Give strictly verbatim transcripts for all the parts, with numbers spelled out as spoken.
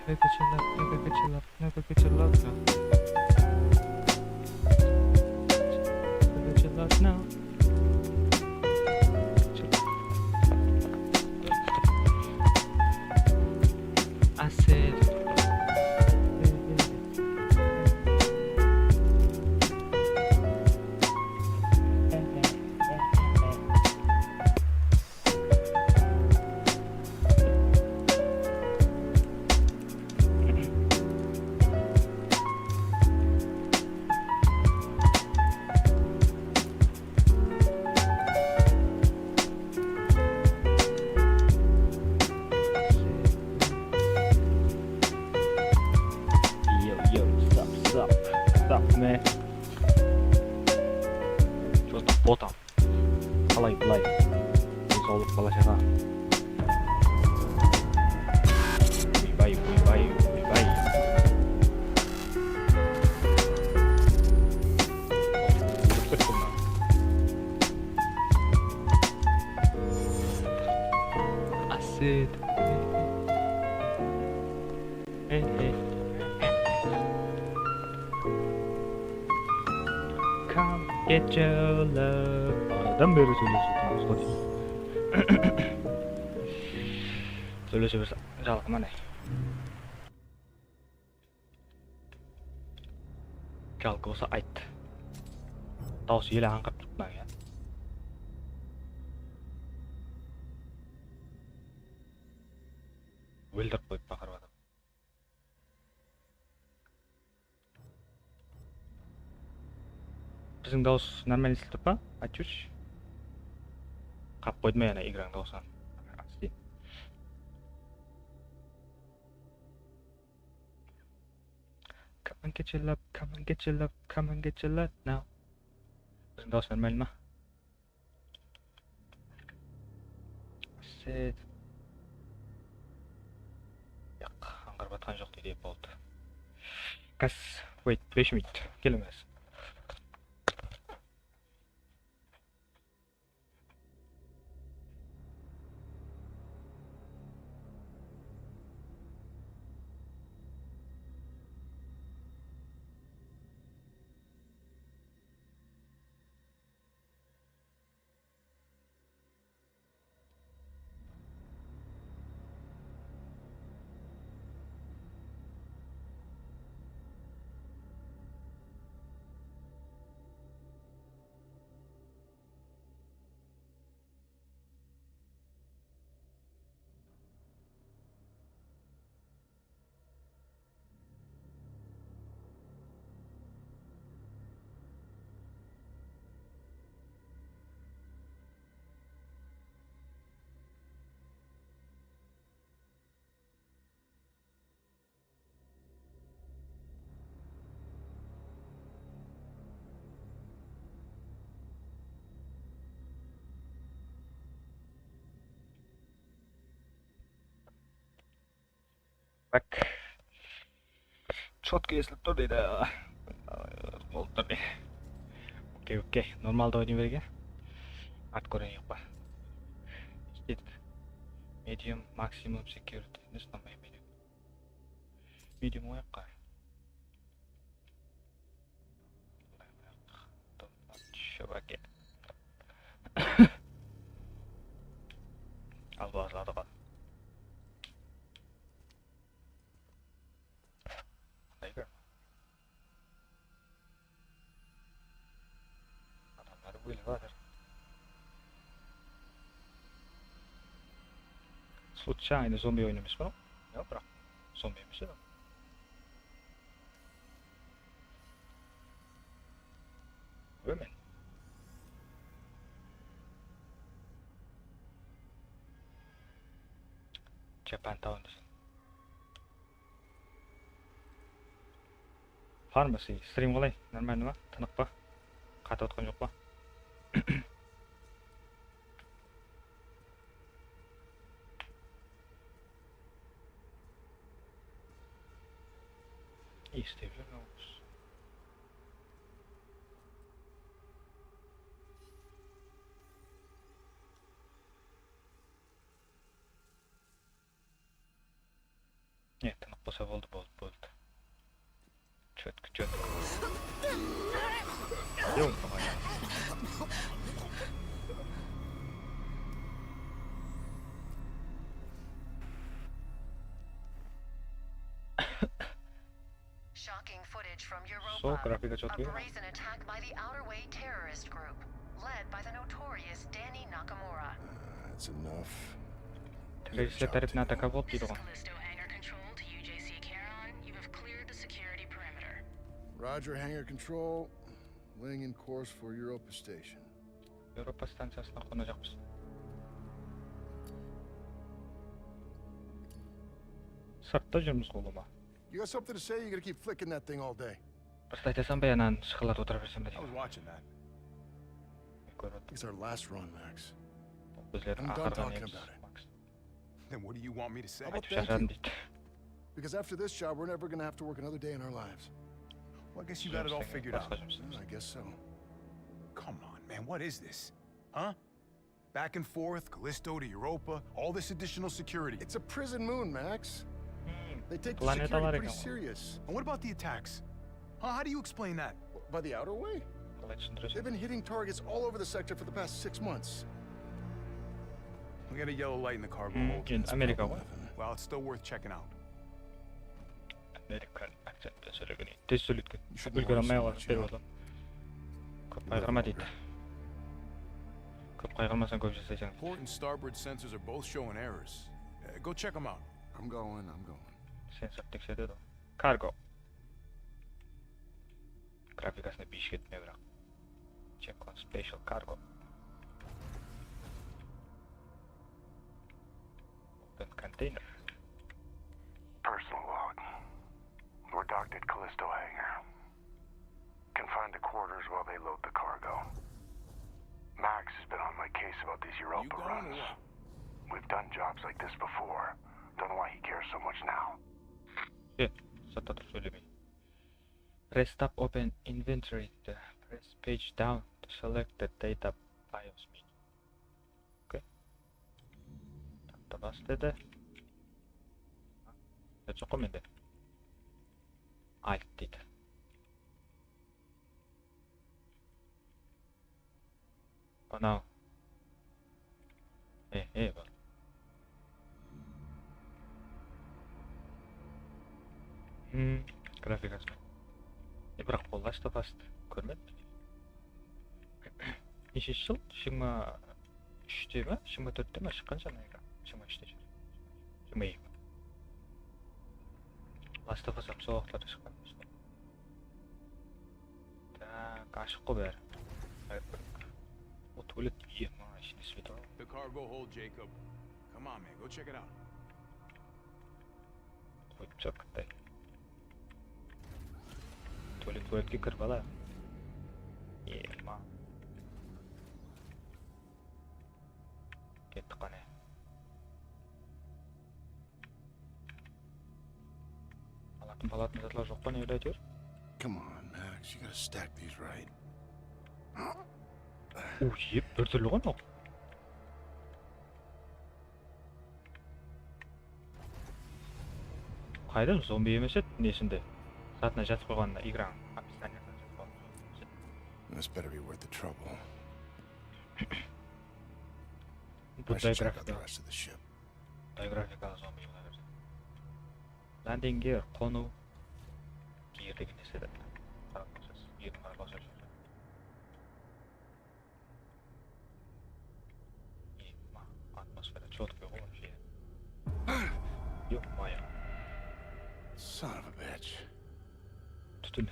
Never get your love, never get your love, never get your love now. Never get your love now. I said, Yo, yo, stop, stop, stop, man. Что там, кто там? Qalay, bılay. Densawlıq, bala-shaǵa. Oybay, oybay, oybay. Ótip ketti mına. Acid. Hey, hey. Come get your love. Bayırdan beri sóylesip otırmız ǵoy. Sóylese berse, jalqıma ne? Jalqı bolsa ayt. Dawısı ele ańqırıp turıptı mınaw, ya. Óldirip qoyıp baqırıp atır. Biziń dawıs нормально esitip tur pa? Aytshısh. Qap qoydı ma yana igrań dawısın? Asteyin. Come and get your love, come and get your love, come and get your love now. Biziń dawıs нормально ma? Set. Yaq, ańǵırıp atqan joq deydi, boldı. Kas, wait, bes minut, kelińiz. Tak. Chotko esilip tur deydi. Bolıp tur deydi. Okey, okey. Normalda oynay bergen. Hardcore yoq pa? Medium, maximum security. Ne ushın medium? Medium qoyayıq qa. Чуваки. Al, basıladı ǵo. Qanday ber? Adamlar ólip atır. Случайно zombi oynaymız ba? Yoq, biraq zombi emes edi. Bilmeymen. Japan Town desem. Farmacy, stream qalay? Нормально ma? Tınıq pa? Qatıp atqan joq pa? Esitip júrmen. Ne, tınıq Bolsa boldı, boldı, boldı. Чётко, чётко. Ё-моё. Shocking footage from Europa. Sol, grafika чётко. A brazen attack by the Outer Way terrorist group, led by the notorious Danny Nakamura. Uh, that's enough. Terroristler tárepinen ataka boldı deydi ǵoy. This is Callisto Hangar Control to U J C Charon. You have cleared the security perimeter. Roger, Hangar Control. Laying in course for Europa Station. Evropa stanciyasına qonajaqpız. Sırtta júrmiz ǵoy, ulıwma. You got something to say? You gonna keep flicking that thing all day? Bir zat aytasań ba, ya, ananı shıqırlatıp otıra bersem ba deymen. I was watching that. Men kórip otırman. It's our last run, Max. Bul bizlerdiń aqırǵı nemimiz, Max. Then what do you want me to say? How about thank you? Aytıp shashadım deydi. Because after this job, we're never gonna have to work another day in our lives. Well, I guess you got it all figured out. Basqa jumıs. I guess so. Come on, man, what is this? Huh? Back and forth, Callisto to Europa, all this additional security. It's a prison moon, Max. Hmm, planetalar eken ǵoy. They take the security pretty serious. And what about the attacks? Huh, how do you explain that? By the Outer Way? Qalay túsindireseń? They've been hitting targets all over the sector for the past six months. We got a yellow light in the cargo hold. Hmm, endi Amerika ǵoy. Well, it's still worth checking out. Amerikan akcentpen sóylegen. Tez sóyleydi eken. Úlgere almay qalsın, berip atırman. Kóp qayǵırma deydi. Kóp qayǵırmasań, kóp jasaysań. Port and starboard sensors are both showing errors. Uh, go check 'em out. I'm going, I'm going. Sensor tekseredi. Cargo. Grafikasına bes ketpey biraq. Check on special cargo. Open container. Personal log. We're docked at Callisto hangar. Confined to quarters while they load the cargo. Max has been on my case about these Europa runs. We've done jobs like this before. Don't know why he cares so much now. Shit, sırtta turıp sóylemey. Press tab open inventory. Press page down to select the data BIOS menu. Okey. Tabta bas dedi. Zat joq ǵoy mende. Alt deydi. Anaw. E, e, bar. Hmm, grafikası. E, biraq bul Last of Us kórmedim. Neshinshi jıl? Jigirma úshte ma? Jigirma tórtte ma shıqqan janı ekran? Jigirma úshte shıqqan. Jigirma eki. Last of Us hám sol waqıtlarda shıqqan. Tak, ashıq ǵoy bári. O, tualet, e, mına ishinde svet bar. The cargo hold, Jacob. Come on, man, go check it out. Qoyıp tashla, qıttay. Tualet, tualetke kir, bala. E, ma. Kettik qáne. Alatın palatın zatlar joq pa, ne, áytewir? Come on, Max, you gotta stack these right. Uy, jep, bir túrli ǵoy mınaw. Qaydan zombi emes edi, nesinde? Zatına jatıp qoyǵanına, igranıń opisaniyasına jatıp qoyǵanına. This better be worth the trouble. I should check out the rest of the ship. Bunday grafika. Bunday grafikalı zombi bola bersin. Landing gear, qonıw gear degen nesi edi? Qarap qoysasız, geardi qarap qoysasız. Atmosfera чёткий ǵoy вообще. Ё-моё. Son of a bitch. Tútin.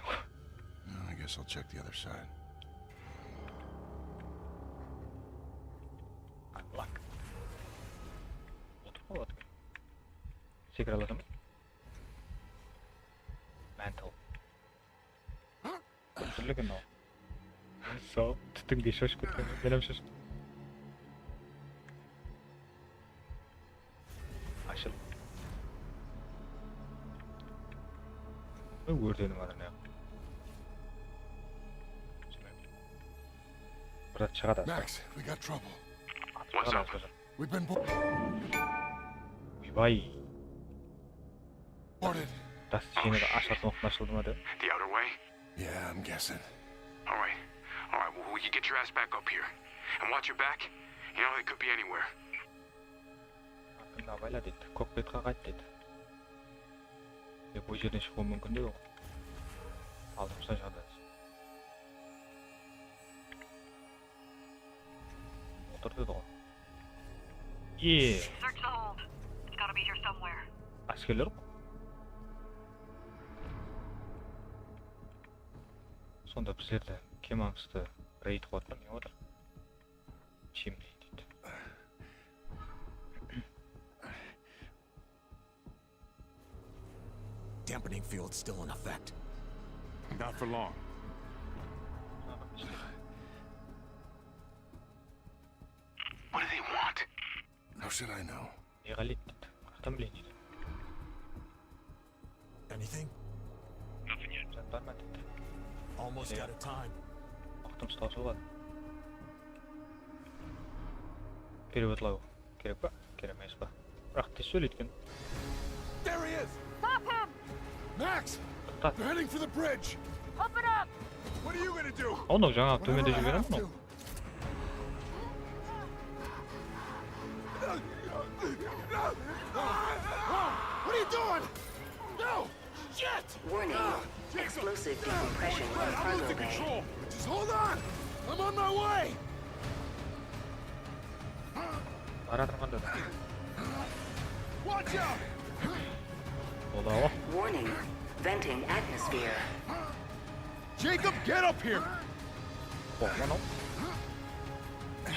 Well, I guess I'll check the other side. Unlock. Otırıp qaladı. Sekire alasın ba? Mantle. Túrli eken mınaw. Sol, tútinge shosıp ketken. Men hám shosıp. Ashıl. Óy, órtenip atır ne. Bir zat shıǵadı. Max, we got trouble. What's up? We've been bo- Oybay. Достижениеdi ashatın waqtın ashıldı ma dep. The outer way? Yeah, I'm guessing. All right. All right, well, you get your ass back up here. And watch your back. You know, they could be anywhere. Aqında abayla deydi. Kokpitke qayt deydi. Dep ol jerden shıǵıwı múmkin dedi ǵoy. Aldımızda jaǵday. Otır dedi ǵoy. Eee. Search the hold. It's gotta be here somewhere. Áskerler ǵoy. Sonda bizlerdi kemańızdı reyd qılıp atır, ne otır? Chimney deydi. Dampening field still in effect. Not for long. What do they want? How should I know? Ne qáleydi deydi. Qaqtan bileydi deydi. Anything? Zat bar ma deydi. Almost out of time. Waqtımız tawsılıp atır. Переводlaw kerek pa? Kerek emes pa? Biraq tez sóyleydi eken. There he is! Stop him! Max! Toqta. They're heading for the bridge! Open up! What are you gonna do? Annaw jańa tómende júrgen anaw. What are you doing? No! Shit! Warning. Explosive decompression in I'm cargo losing bay. Control! Just hold on! I'm on my way! Baratırman dedi. Watch out! Bolawa. Warning. Venting atmosphere. Jacob, get up here! Qoqman ol.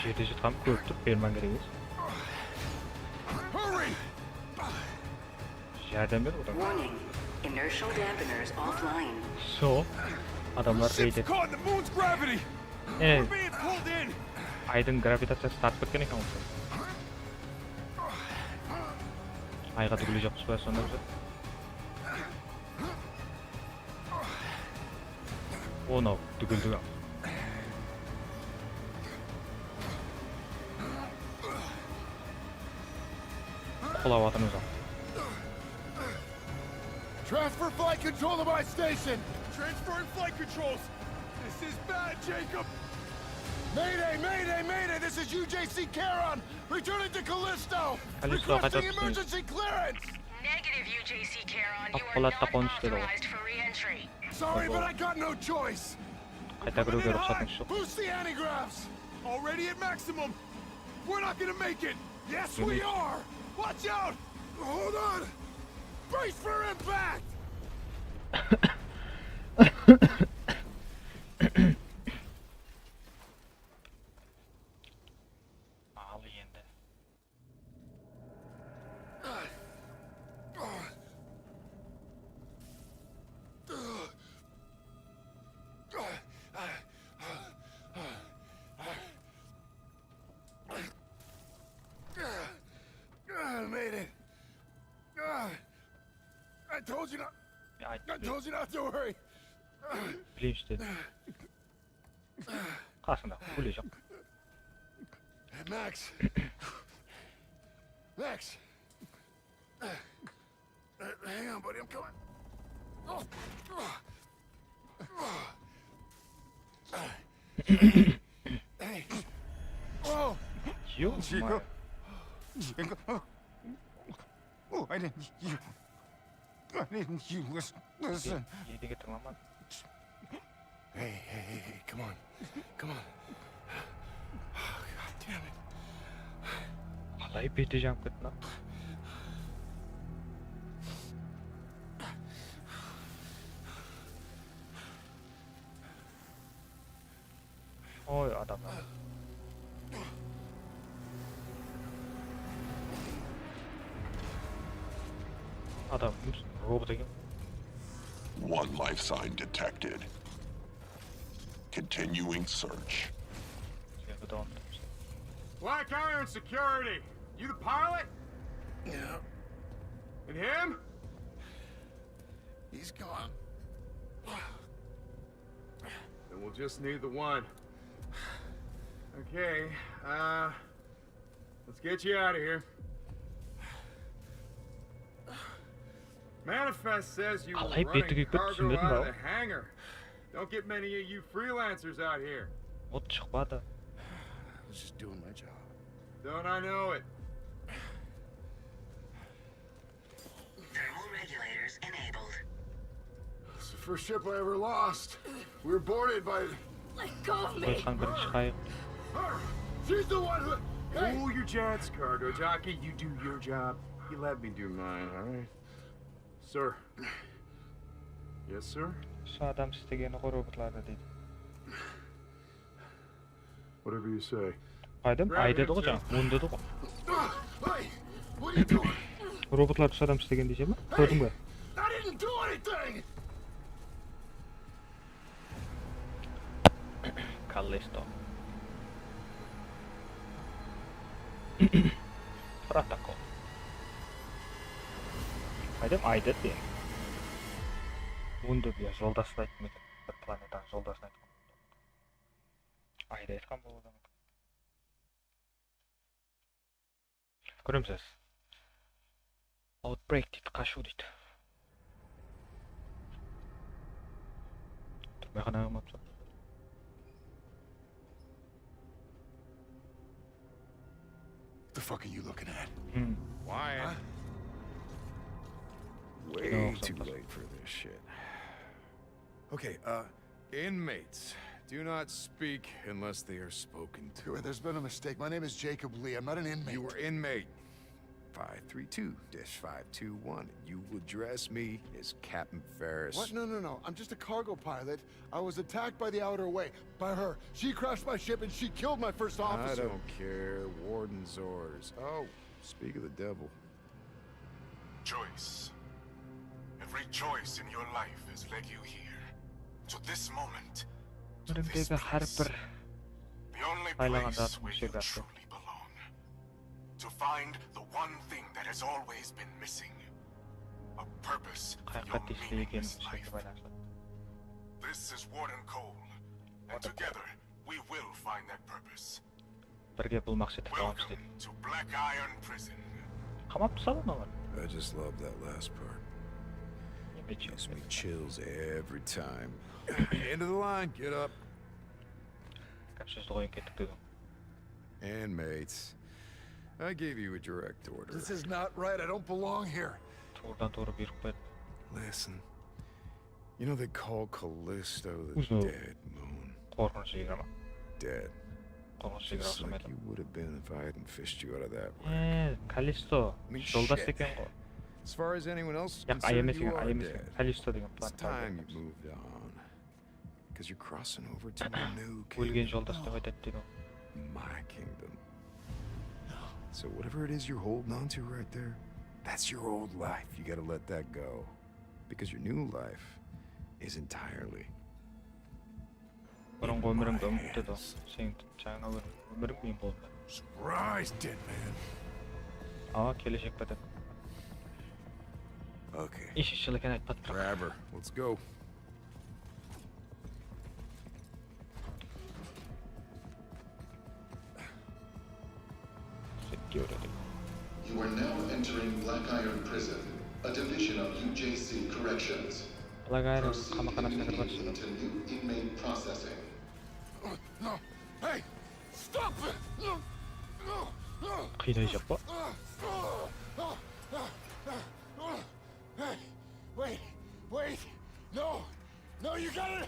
Jerde jatqanın kórip turıp berman kerek emes. Hurry! Járdem ber odan. Warning. Inertial dampeners offline. So, adamlar Ship's reyde. Caught in the moon's gravity! E, We're being pulled in! Aydıń gravitaciyası tartıp ketken eken usı. Ayǵa dúgilejaqpız ba sonda bize? Onaw dúgildik-aw. Qulap atırmız-aw. Transfer flight control to my station! Transferring flight controls! This is bad, Jacob! Mayday, mayday, mayday! This is U J C Charon! Returning to Callisto! Callisto, Requesting qaytarıp emergency clearance! Negative, U J C Charon. You are Appalat not taqonısh dedi ǵoy. Authorized for re-entry. Sorry, but I got no choice! Qayta kiriwge ruxsatıńız joq. Who's the anti-gravs? Already at maximum! We're not gonna make it! Yes, we are! Watch out! Hold on! Brace for impact! Al endi. I made it. I told you not. Ya, I told you not to worry. Bileyim işte. Qasında kúlejaq. Max. Max. Hang on, buddy. I'm coming. Hey. Oh. Yo, Jacob. Jacob. Oh, I didn't. You. I didn't. You listen. Listen. Yedege tıńlamadı. Hey, hey, hey, hey, come on. Come on. Oh, God damn it. Qalay beti janıp ketti lan? Oy, adamlar. Adam robot eken. One life sign detected. Continuing search. Sebebi davom etemiz. Black Iron Security. You the pilot? Yeah, And him? he's gone. Then we'll just need the one. Okay, uh, let's get you out of here. Manifest says you were running cargo out of the hangar. Qalay beti kúyip ketip túsinbedim, bro. Don't get many of you freelancers out here. Ot shıqpadı. I was just doing my job. Don't I know it? Thermal regulators enabled. It's the first ship I ever lost. We were boarded by... Let go of me! Qoyışqan birinshi qayıq. Her! She's the one who... Hey! Hold your jets, cargo jockey. You do your job. You let me do mine, all right? Sir. Yes, sir? Usı adam istegeni ǵo robotlardı deydi. Whatever you say. Aydım, ay dedi ǵo jańa, mun dedi ǵo. Hey! What are you doing? Robotlar usı adam istegen deyse ma? Kórdiń be? I didn't do anything! Kallisto. Protokol. Aydım, ay dedi. Mun dedi ya, joldasın ayttım eken. Bir planetanıń joldasın ayttım. Aydı aytqan bolıwı da múmkin. Kóremisiz? Outbreak deydi, qashıw deydi. Túrmeqanaǵa qamaptı. The fuck are you looking at? Hmm. Why? Huh? Way too late for this shit. Okay, uh, inmates do not speak unless they are spoken to. There's been a mistake. My name is Jacob Lee. I'm not an inmate. You were inmate five three two dash five two one. You will address me as Captain Ferris. What? No, no, no. I'm just a cargo pilot. I was attacked by the Outer Way, by her. She crashed my ship and she killed my first officer. I don't care. Warden's orders. Oh, speak of the devil. Choice. Every choice in your life has led you here. To this moment. To this place. The only place where you truly belong. To find the one thing that has always been missing. A purpose for your meaningless life. This is Warden Cole, and together we will find that purpose. Birge bul maqsetti qılamız deydi. Welcome to Black Iron Prison. Qamap tasladı ma olar? I just love that last part. Gives me chills every time. End of the line, get up. Gáp sózdi qoyıń, kettik dedim. Inmates, I gave you a direct order. This is not right. I don't belong here. Tuwrıdan tuwrı buyrıq berdi. Listen. You know they call Callisto the dead moon. Qorqınısh jigirma. Dead. Qorqınısh jigirma. Just like you would have been if I hadn't fished you out of that wreck. E, Kallisto joldas eken ǵo. As far as anyone else is concerned, you are dead. Kallisto degen planet. It's time you moved on. 'Cause you're crossing over to a new kingdom. Ólgen joldas dep aytadı deydi. My kingdom. So whatever it is you're holding on to right there, that's your old life. You gotta let that go. Because your new life is entirely Burınǵı ómirińdi umıttı da. Seniń jańa ómiriń men boldı. Surprise, dead man. Awa, keleshek pátedi. Okay. Ish, ish, eken aytpadı. Forever. Let's go. Security. You are now entering Black Iron Prison, a division of U J C Corrections. Black Iron qamaqxanasına kirip atırmız. Proceed immediately to new inmate processing. No, hey, stop it! No, no, no. Qıynayjaq pa? Hey, wait, wait, no, no, you gotta.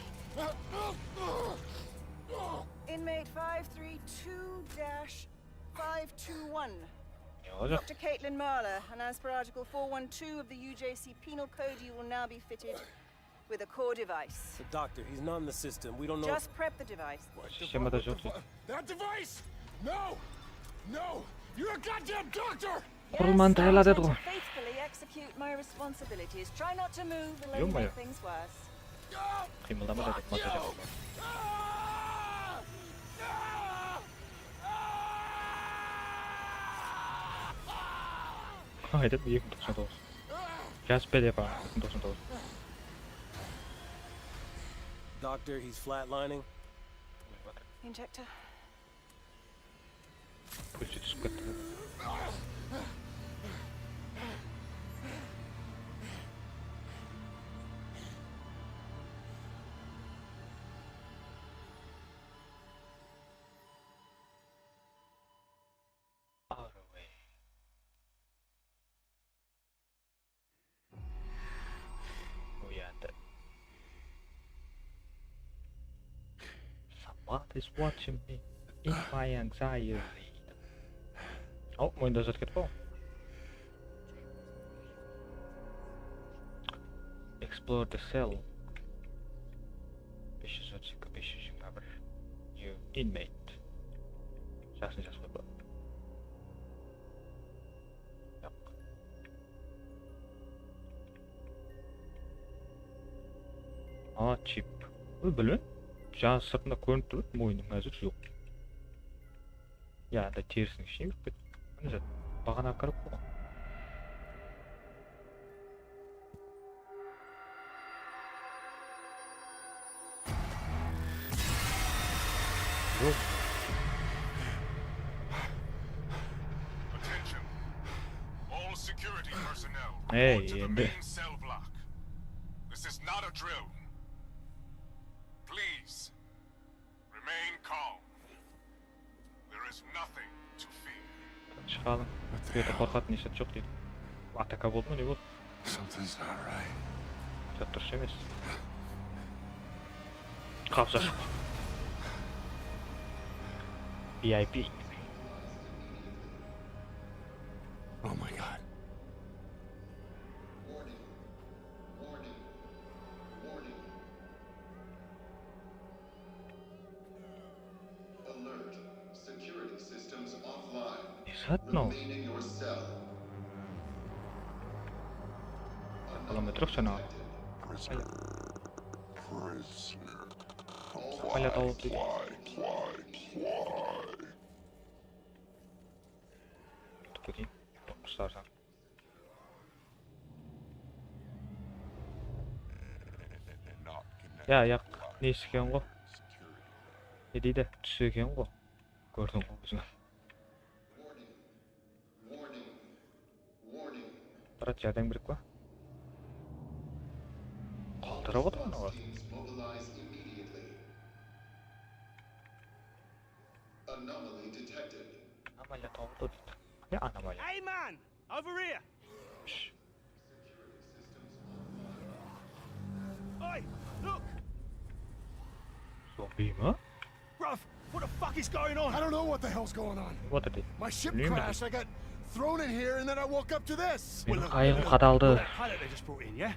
Inmate five three two dash five two one. Ne olacaq? Doctor Caitlin Marler, and as per Article four one two of the U J C Penal Code, you will now be fitted with a core device. The doctor, he's not in the system. We don't know. Just prep the device. Sistemada joq deydi. That device? No! No! You're a goddamn doctor! Qurılmanı tayarla dedi ǵoy. Yes, I intend to faithfully execute my responsibilities. Try not to move, it'll only make things worse. Qıymıldama da, massaj. Aytıp, eki mıń toqsan toǵız. Jasper dep, eki mıń toqsan toǵız. Doctor, he's flatlining. Injector. Kúlshi túsip ketti. is watching me in my anxiety. Aw, moyında zat ketip qalǵan. Explore the cell. Bes júz otız eki, bes júz jigirma bir. New inmate. Jasın jaz qoyıp. Yaq. A, chip. Bul bilmem. Jańa sırtında kórinip turıp, moynıń házir joq. Ya, anda terisiniń ishine kirip ketti. Mine zat. Baǵana kirip qoyǵan. Joq. Attention. All security personnel, report to the main cell block. This is not a drill. Please, remain calm. There is nothing to fear. Shıǵalıń. Bul jerde qorqatın hesh zat joq deydi. Ataka boldı ma, ne boldı? Something's not right. Zat durıs emes. Qabız ashıq. V I P. Oh my God. Alert. Security systems offline. Ne zat mınaw? Remain in your cell. Alamay turıqshı anaǵa. Prisoner. Prisoner. Samolyot alıp deydi. Utıp keteyin. Quslarsań. Ya, yaq, nesi eken ǵo? Ne deydi? Túsi eken ǵo. Kórdiń ǵo óziń. Brat, járdem kerek pa? Qaldırıp otır mınalar. Anomaly detected. Anomaliya tawıldı deydi. Ne anomaliya? Hey man, over here. Oi, look. Zombi ma? Bruv, what the fuck is going on? I don't know what the hell's going on. What the? My ship crashed. I got thrown in here and then I woke up to this. Meniń qayıǵım qadaldı. That pilot they just brought in, yeah?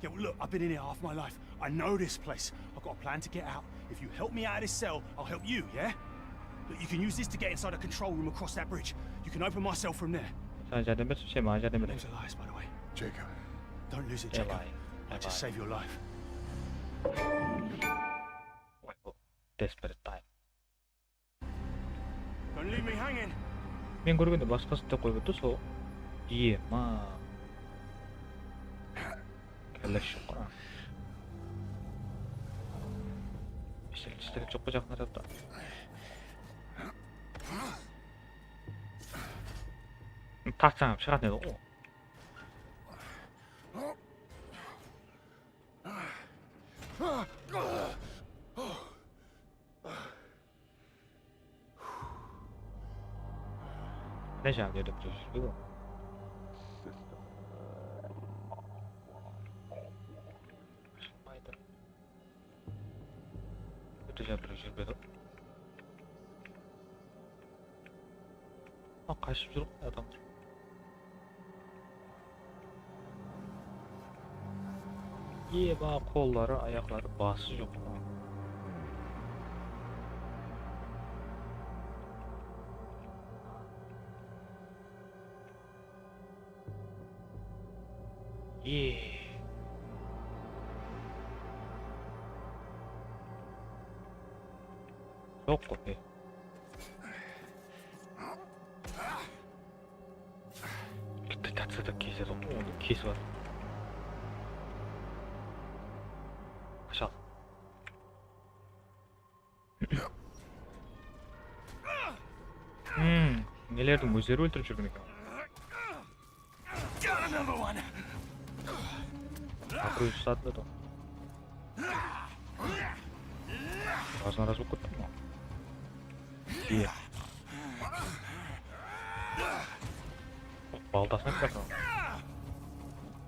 Yeah, well, look, I've been in here half my life. I know this place. I've got a plan to get out. If you help me out of this cell, I'll help you, yeah? Look, you can use this to get inside a control room across that bridge. You can open my cell from there. Saǵan járdem bersin, sen maǵan járdem ber. My name's Elias, by the way. Jacob. Don't lose it, Jacob. I just saved your life. Desperate time. Don't leave me hanging. Men kórgende basqası dep qoyıp otır, sol. Iye, ma. Kelle shıqqa. Pistolet, pistolet joq pa jaqın tarafta? Tartsań hám shıǵatın edi ǵo. Ne jaǵı jerde bir júrdi ol? Shıqpaydı. Óte jaqın bir júrip edi. A, qashıp júr ǵoy adamlar. Eba, qolları, ayaqları, bası joq. Ye. Joq ǵoy. Bitta tatsa da kesedi ǵoy, onı kesip atır. Ashal. Hmm, nelerdiń ózleri óltirip júrgen eken. Aqırı usadı da. Razı-narazı bolıp kettim ǵoy. Iye. Baltasına kirdi.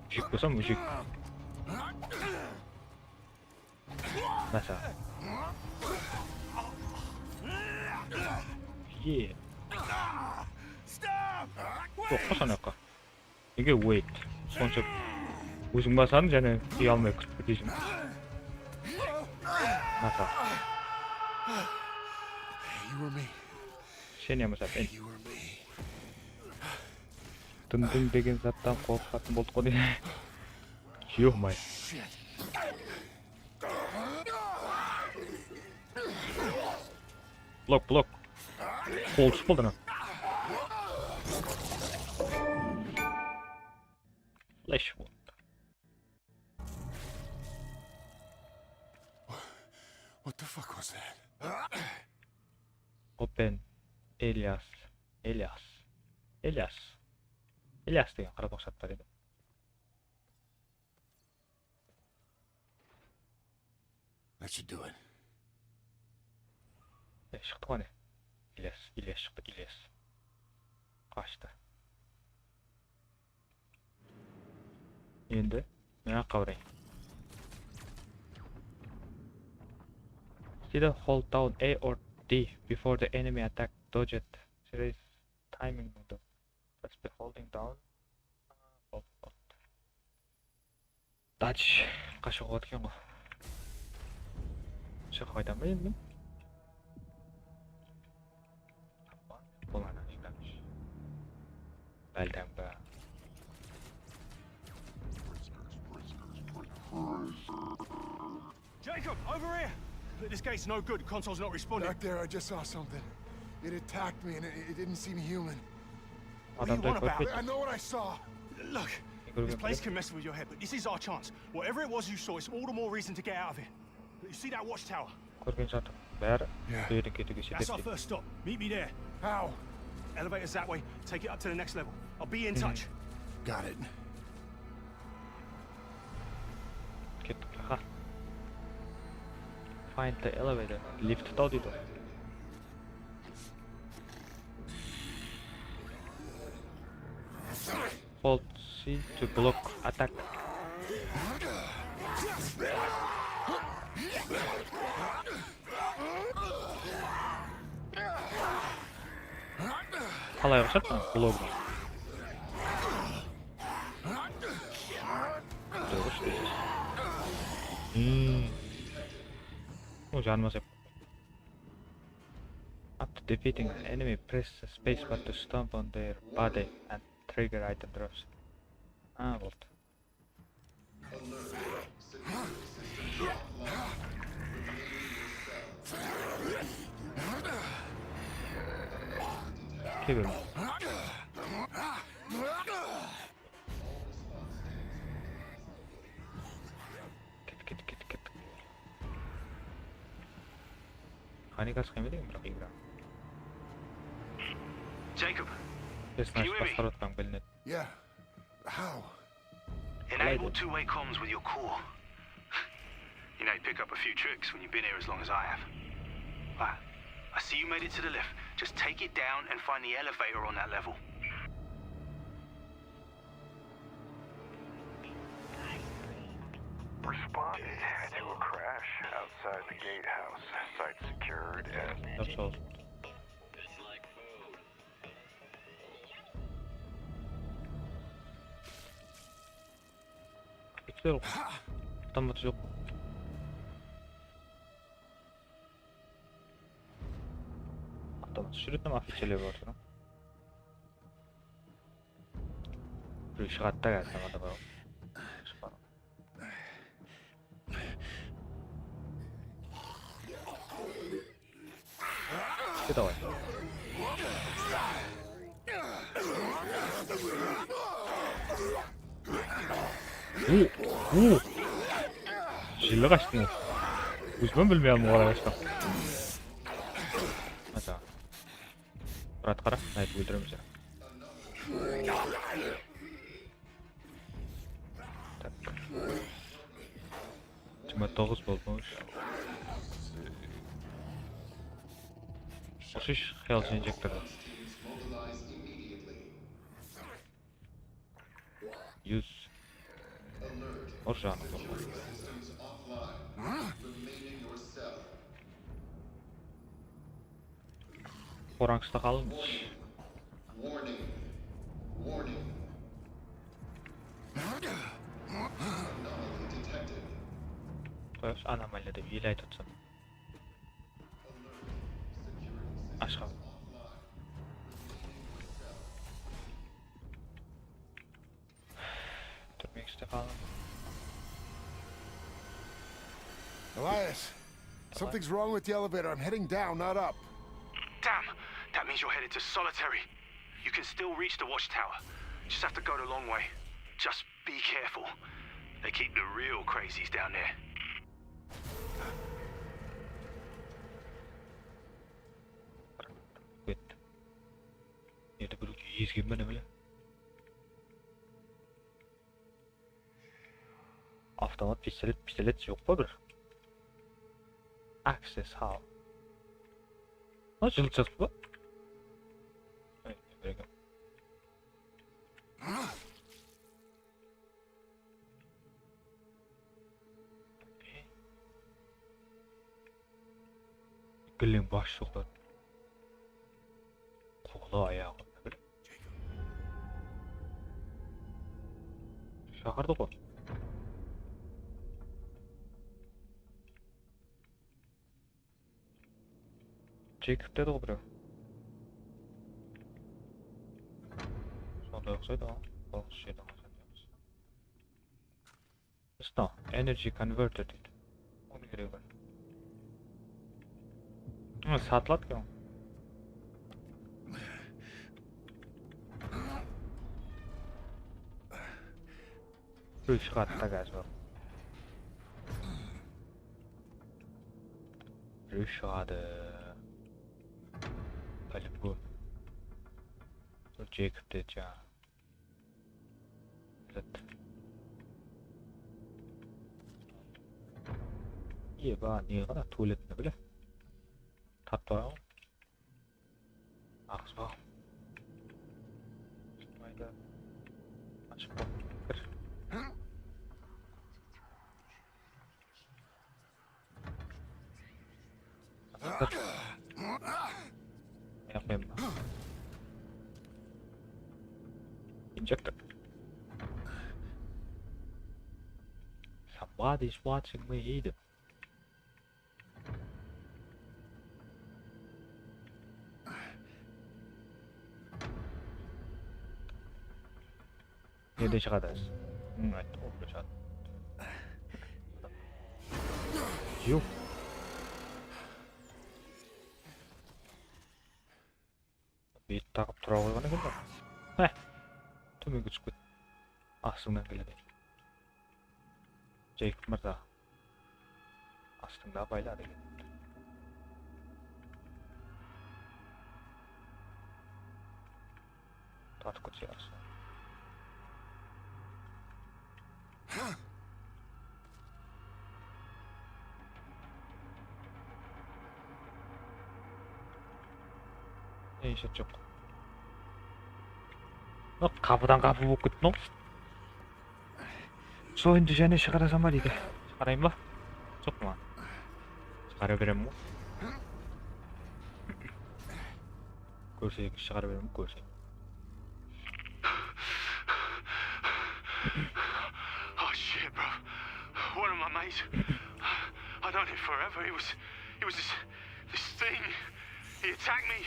Mújik bolsa mújik. Máselen. Ye. Joq, qos anaqqa. Nege wait? Sonsha óziń basadıń, jáne uya almay kirip keteseń. Nasa. You or me? Sen yamasa men. You or me? Dın-dın degen zattan qorqıp qaldım, boldı ǵoy. Ё-моё. Blok, blok. Qol túsip qaldı ana. Flash. What the fuck was that? Open. Elias. Elias. Elias. Elias degen qaraqalpaq zat bar edi. That should do it. E, shıqtı ǵo, áne. Ilyas, Ilyas shıqtı, Ilyas. Qashtı. Endi mına jaqqa barayın. Either hold down A or D before the enemy attack. Dodge it. There is timing window. Press by holding down. Hold, hold. Dodge, qashıp atırǵan ǵoy. Shıǵıp qaytaman ba endi men? Bol ana, shıdamshı. Bálkam ba. Jacob, over here! Look, this gate's no good. The console's not responding. Back there, I just saw something. It attacked me and it, it didn't seem human. What do you want about? I know what I saw. Look, this place can mess with your head, but this is our chance. Whatever it was you saw, it's all the more reason to get out of here. You see that watchtower? Kórgen zatım bári. Yeah. Bul jerden ketiwge. That's our first stop. Meet me there. How? Elevator's that way. Take it up to the next level. I'll be in touch. Got it. Kettik, aha. Find the elevator. Lift taw deydi. Hold C to block attack. Qalay ushırdı? Blogı. Durıs, durıs. Hmm. O, janıma sep. After defeating an enemy, press spacebar to stomp on their body and trigger item drops. Ha, boldı. Kebe. Ket, ket, ket, ket. Qáne, gaz qıyma degen, biraq igra. Jacob, can you hear me? Personaj basqarıp atqan bilinedi. Yeah. How? Enable two-way comms with your core. You know, you pick up a few tricks when you've been here as long as I have. Right. I see you made it to the lift. Just take it down and find the elevator on that level. Responded to a crash outside the gatehouse. Site secured and That's all. Oficer, avtomat joq. Avtomat shuretnem oficerler bar tur. Birew shıǵadı da házir, tamada bar. Ket away. U, u. Jeli qashtı. Ózim bilmey aldım, qalay qashtı. Masa. Murat, qara, mına aytip óltiremiz ya. Tak. Jigirma toǵız boldı. Ushısh health injektorı. Use. Ur janı. Remaining yourself. Qorańǵısta qalıń. Qoyasız, anomaliya dep ele aytıp atırsań. Ashqam. Turmekste qalıń. Elias, something's wrong with the elevator. I'm heading down, not up. Damn! That means you're headed to solitary. You can still reach the watchtower. Just have to go the long way. Just be careful. They keep the real crazies down there. Ketti. Endi birew ezgen be neme? Avtomat, pistolet, pistolet joq pa bir? Access hall. Ha, jılı jazıp pa? Ay, bergen. Gillen bash joqlar. Qolı ayaǵı. Shaqırdı ǵoy. Jekov dedi ǵoy birew. Sonday uqsaydı ǵoy. Bal ish jedi ǵoy. Что? Energy converter deydi. Onıń keregi bar. Hı, satıladı eken. Birew shıǵadı da gaz bar. Birew shıǵadı. По-любому. Jekov dedi jańa. Zat. Eba, ne ǵana tualetini bile. Tap turaman. Aqsa. Shıqmaydı. Ashıp qop. Kir. Ayaq qoyayın ba? Injektor. Somebody's watching me deydi. Nereden shıǵadı? Hı, ayttım ǵoy, bul shıǵadı. Yuk. Beyt taǵıp tura qoyǵan eken ba? Heh. Tómenge túsip ket. Astıńnan keledi. Jekov mırza. Astıńda bayladı. Tartıp ketse yaqshı. Eshet joq. Mına qapıdan qapı bolıp kettin-aw. Sol endi jáne shıǵarasań ba deydi. Shıǵarayın ba? Joq ma? Shıǵara beremen ǵoy. Kórsek, shıǵara beremen, kórsek. Oh shit, bro. One of my mates. I known him forever. He was, he was this, this thing. He attacked me.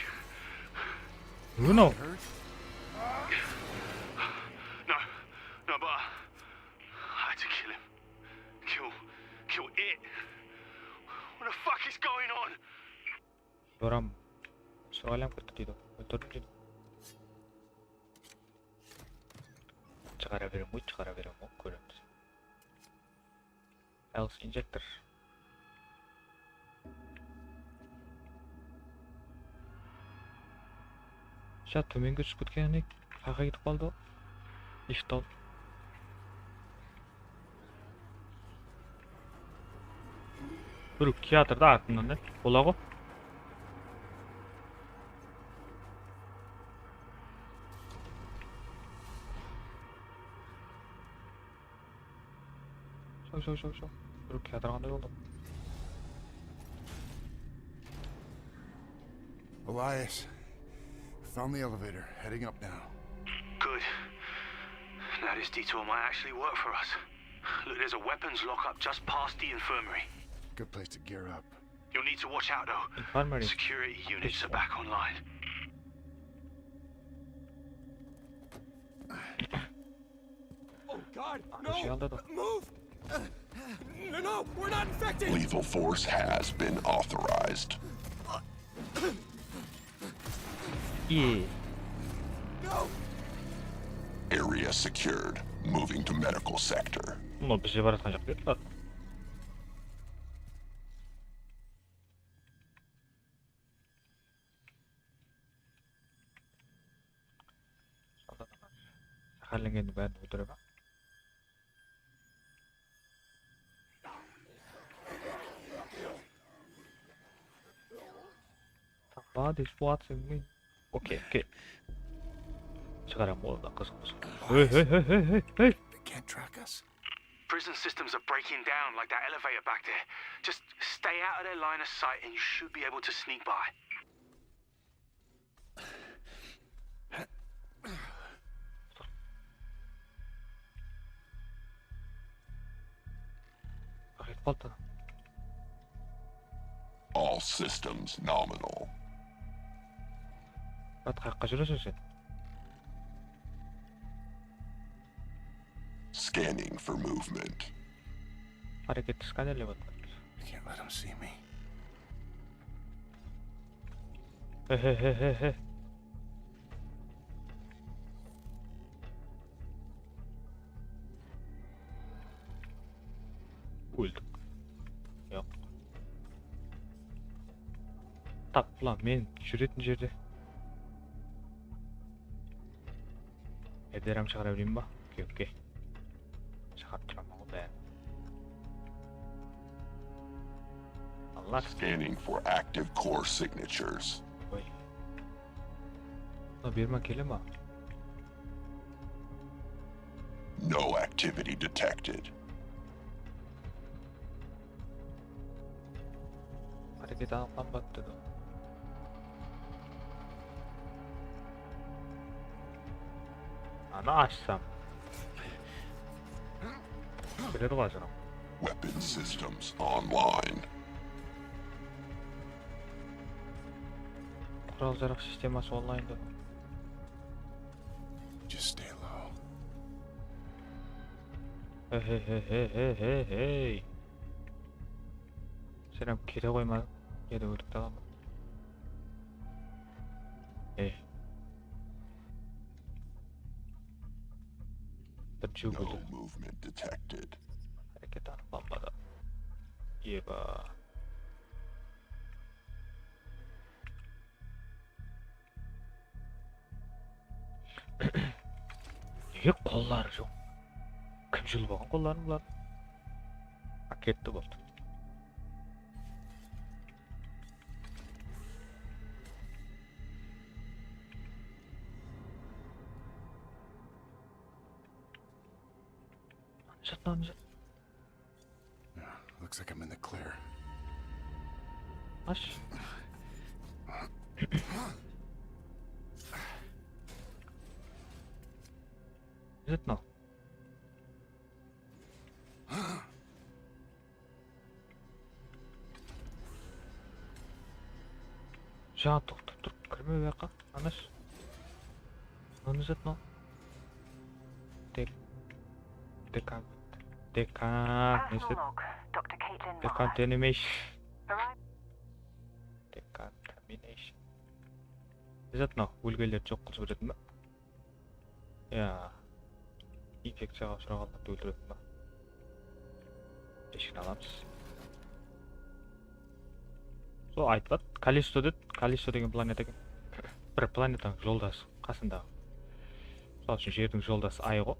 Bruno. No, no, but I had to kill him. Kill, kill it. What the fuck is going on? Joram. Sırǵaylanıp ketti deydi. Óltirdim deydi. Shıǵara berem ǵoy, shıǵara berem ǵoy, kóremiz. Else injektor. Sha, tómenge túsip ketken edik. Qaqa ketip qaldı. Lifton. Birew kiyatır da artımnan da. Bola ǵo. Shaw, shaw, shaw, shaw. Birew kiyatırǵanday boldı. Elias, Found the elevator, heading up now. Good. Now this detour might actually work for us. Look, there's a weapons lockup just past the infirmary. Good place to gear up. You'll need to watch out though. Infirmary. Security units are back online. Oh God, Anı şey no! aldı da. Move! No, no, we're not infected! Lethal force has been authorized. İyi. No! Area secured. Moving to medical sector. Bunlar bizge baratqan jaq dep tur. Zaharlengenniń bárin óltire ma? Somebody's watching me. Okey, okey. Shıǵaram, ol da qızıq, qızıq. Hey, hey, hey, hey, hey, hey. They can't track us. Prison systems are breaking down like that elevator back there. Just stay out of their line of sight and you should be able to sneak by. Aqıyıp qaldı. All systems nominal. Murat, qayaqqa júreseń sen? Scanning for movement. Háreketti skanerlep atır. I can't let him see me. He he he he he. Óldik. Yoq. Tap, ulan, men júretin jerde. Ederam shıǵara bereyin ba? Okey, okey. Shıǵarıp turaman ǵoy bárin. Allah. Scanning for active core signatures. Oy. Mına berma kele ma? No activity detected. Háreket anıqlanbadı dedi. Anı ashsam. Keledi ǵoy ajırım. Weapon systems online. Qural-jaraq sisteması onlayn dedi. Just stay low. Hey, hey, hey, hey, hey, hey, hey. Sen hám kete qoyma. Kete ótip talam. Ey. Bir No júgildi. Movement detected. Háreket anıqlanbadı. Eba. Nege qolları joq? Kim julıp alǵan qolların bulardıń? A, ketti boldı. Jat, mınan jat. Looks like I'm in the clear. Ash. Jat mınaw. Jańa toqtap turıp kirme buyaqqa, Anash. Mınaw ne zat mınaw? Dek-, dekan-, dekan-, ne zat? Personal log, Doctor Caitlin Nye. Dekontamination. Arrived. Dekontamination. Ne zat mınaw? Ólgenlerdi joq qılıp jiberetin ba? Ya. Infekciyaǵa ushıraǵanlardı óltiretin ba? Eshikti alamız. Sol aytpadı. Kallisto dedi. Kallisto degen planeta eken. Bir planetanıń joldası qasındaǵı. Mısal ushın, jerdiń joldası ay ǵo.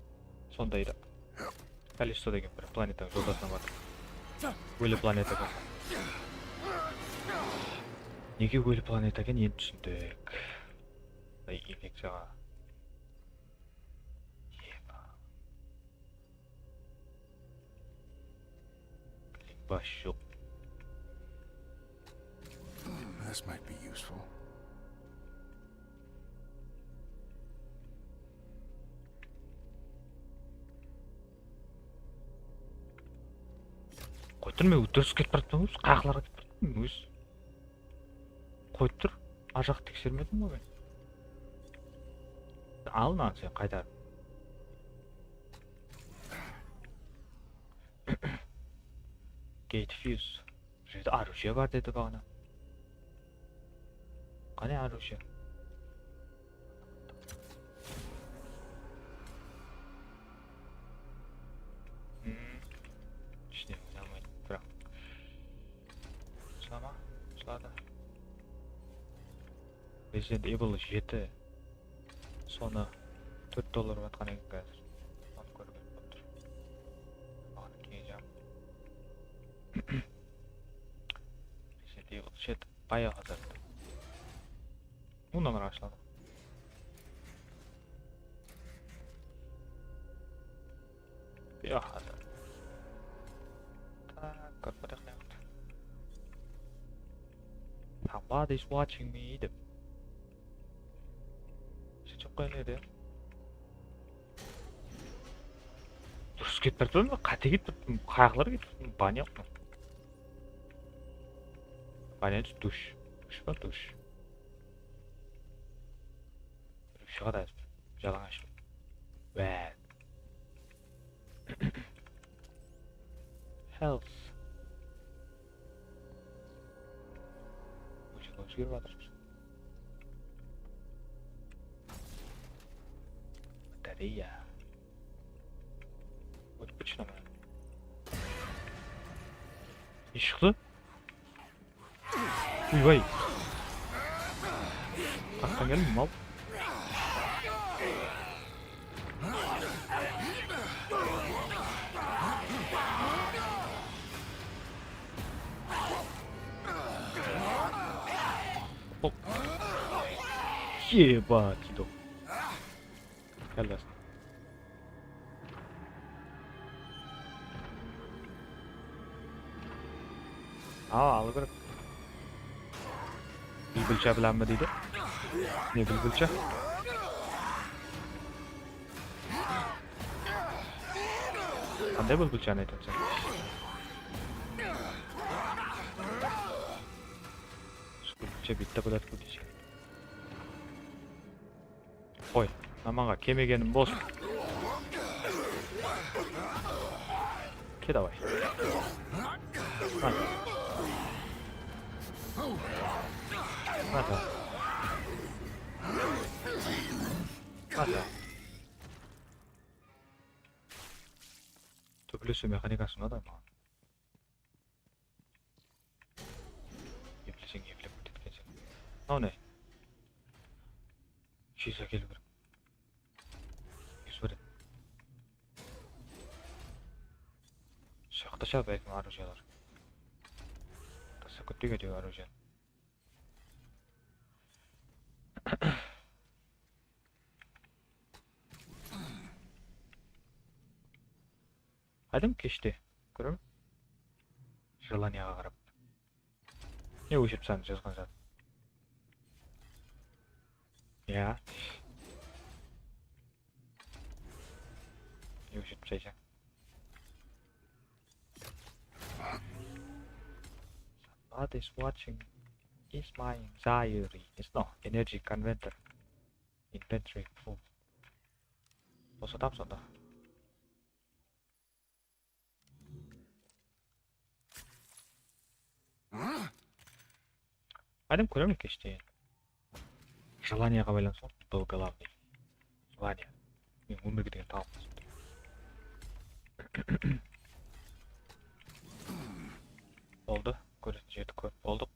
Sonday da. Kallisto degen bir planetanıń joldasına bardı. Óli planeta eken. Nege óli planeta eken, endi túsindik. Ay, infekciyaǵa. Eba. Klik bash joq. This might be useful. Bilmey, durıs ketip baratpan, ózi qayaqlarǵa ketip baratpan, ózi. Qoyıp tur, arjaq teksermedim ǵoy men. Al mınanı sen qaytar. Gate fuse. Bul jerde оружие bar dedi baǵana. Qáne оружие? Hmm. Ishine oynamaydı, biraq. Uslama, usladı. Resident Evil jeti. Sonı tórt dollar batqan eken házir. Sonı kórip otır. Maǵan kiyeceğim. Resident Evil jeti bayaǵı házir. Bundan biri ashıladı. Yoq, házir. Tak, kórip otırıq. Somebody's watching me dep. Sóytip qoyın edi. Durıs ketip turıptı ma? Qáte ketip turıptı ma? Qayaqlar ketip turıptı ma? Понятно. Понятно, dush. Dush pa, dush. Birew shıǵadı házir. Jalańash. Bad. Health. Ózge-, ózgerip atır. Batareya. Ótip ketshi mına. Ne shıqtı? Uybay. Qaqtan keldim, mal. Hop. Eba, tido. Kállasın. Awa, alıw kerek. Bilbilsha bilanmi deydi? Ne bilbilsha? Qanday bilbilshanı aytasań? Bilbilsha bitta bilat kóteshe. Qoy, namanǵa kemegenim bolsın. Ke davay. Hadi. Hadi. Hadi. Tóbelesiw mexanikası unadı maǵan. Epleseń, eplep ketedi ekenseń. Mınaw ne? Shiza keliw kerek. Júz bir. Shaqta shar bálkim оружиелар. Tasa kútpege de оружие. Qádim keshte. Kórem. Jelaniyaǵa qarap. Ne óshiripsań jazǵan zat? Ya. Ne óshirip taslaysań? What is watching is my anxiety. It's no energy converter. Inventory full. Bosatamız onda. Qádim kóremiz keshte. Jelaniyaǵa baylanıslı, был главный. Jelaniya. Men ómirge degen talıp. Boldı. Kóretin jerdi kórip boldıq.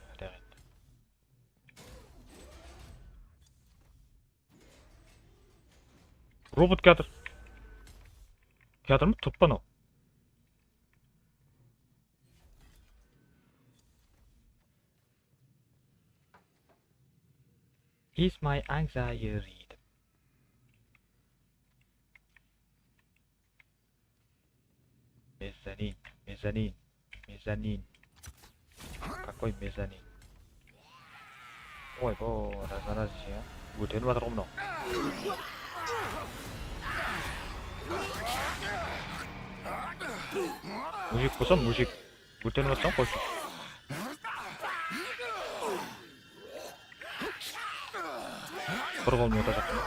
Hadi, hadi. Robot kiyatır. Kiyatırma, turıp pa anaw? Is my anxiety. Mezzanin, mezzanin, mezzanin. Какой mezzanin? Oy, bo, raznorazniye. Ótenip atır ǵo mınaw. Mujik bolsa mujik. Ótenip atsań qoyshı. Bir qolın otajaqpan.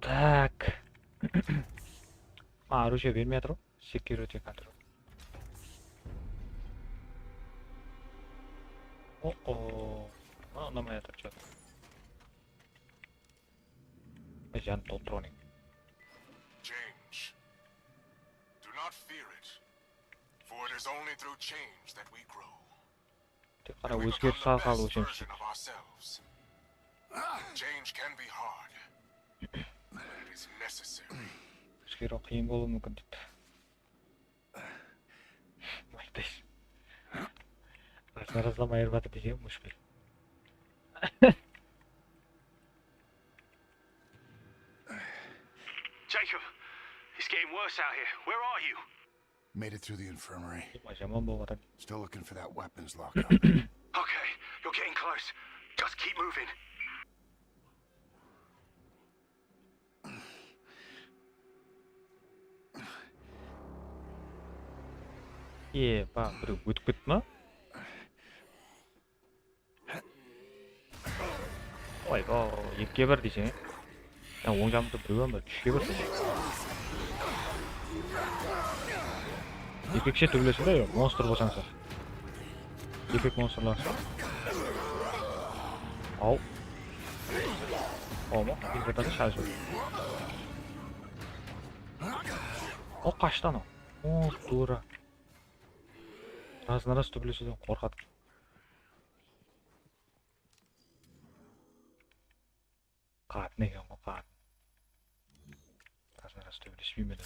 Tak. Mına orужие bermey atır ǵoy. Security control. O-o. Mına unamay atır, chot. Janıp toltırıp oynayın. Change. Do not fear it. For it is only through change that we grow. Tek ǵana ózgeriss arqalı ósemiz. Change can be hard, but it is necessary. Ózgeriw qıyın bolıwı múmkin deydi. Maytay. Raznorazlama ayırıp atır desem, múshkil. Jacob, it's getting worse out here. Where are you? Made it through the infirmary. Jaman bolıp atır. Still looking for that weapons lockup. Okay, you're getting close. Just keep moving. E, ba, birew ótip ketti ma? Oy, o, ekige bir deyseń, e. Ya, oń jaǵımızda birew bar, úshke bir. Erkekshe túbelesiń de, monstr bolsań sen. Erkek monstrlar. Aw. Aw ma? Infiltrator shajır. O, qashtı anaw. O, dura. Raznoraz túbeleseden qorqadı. Qatın eken ǵoy, qatın. Raznoraz túbelespeymen.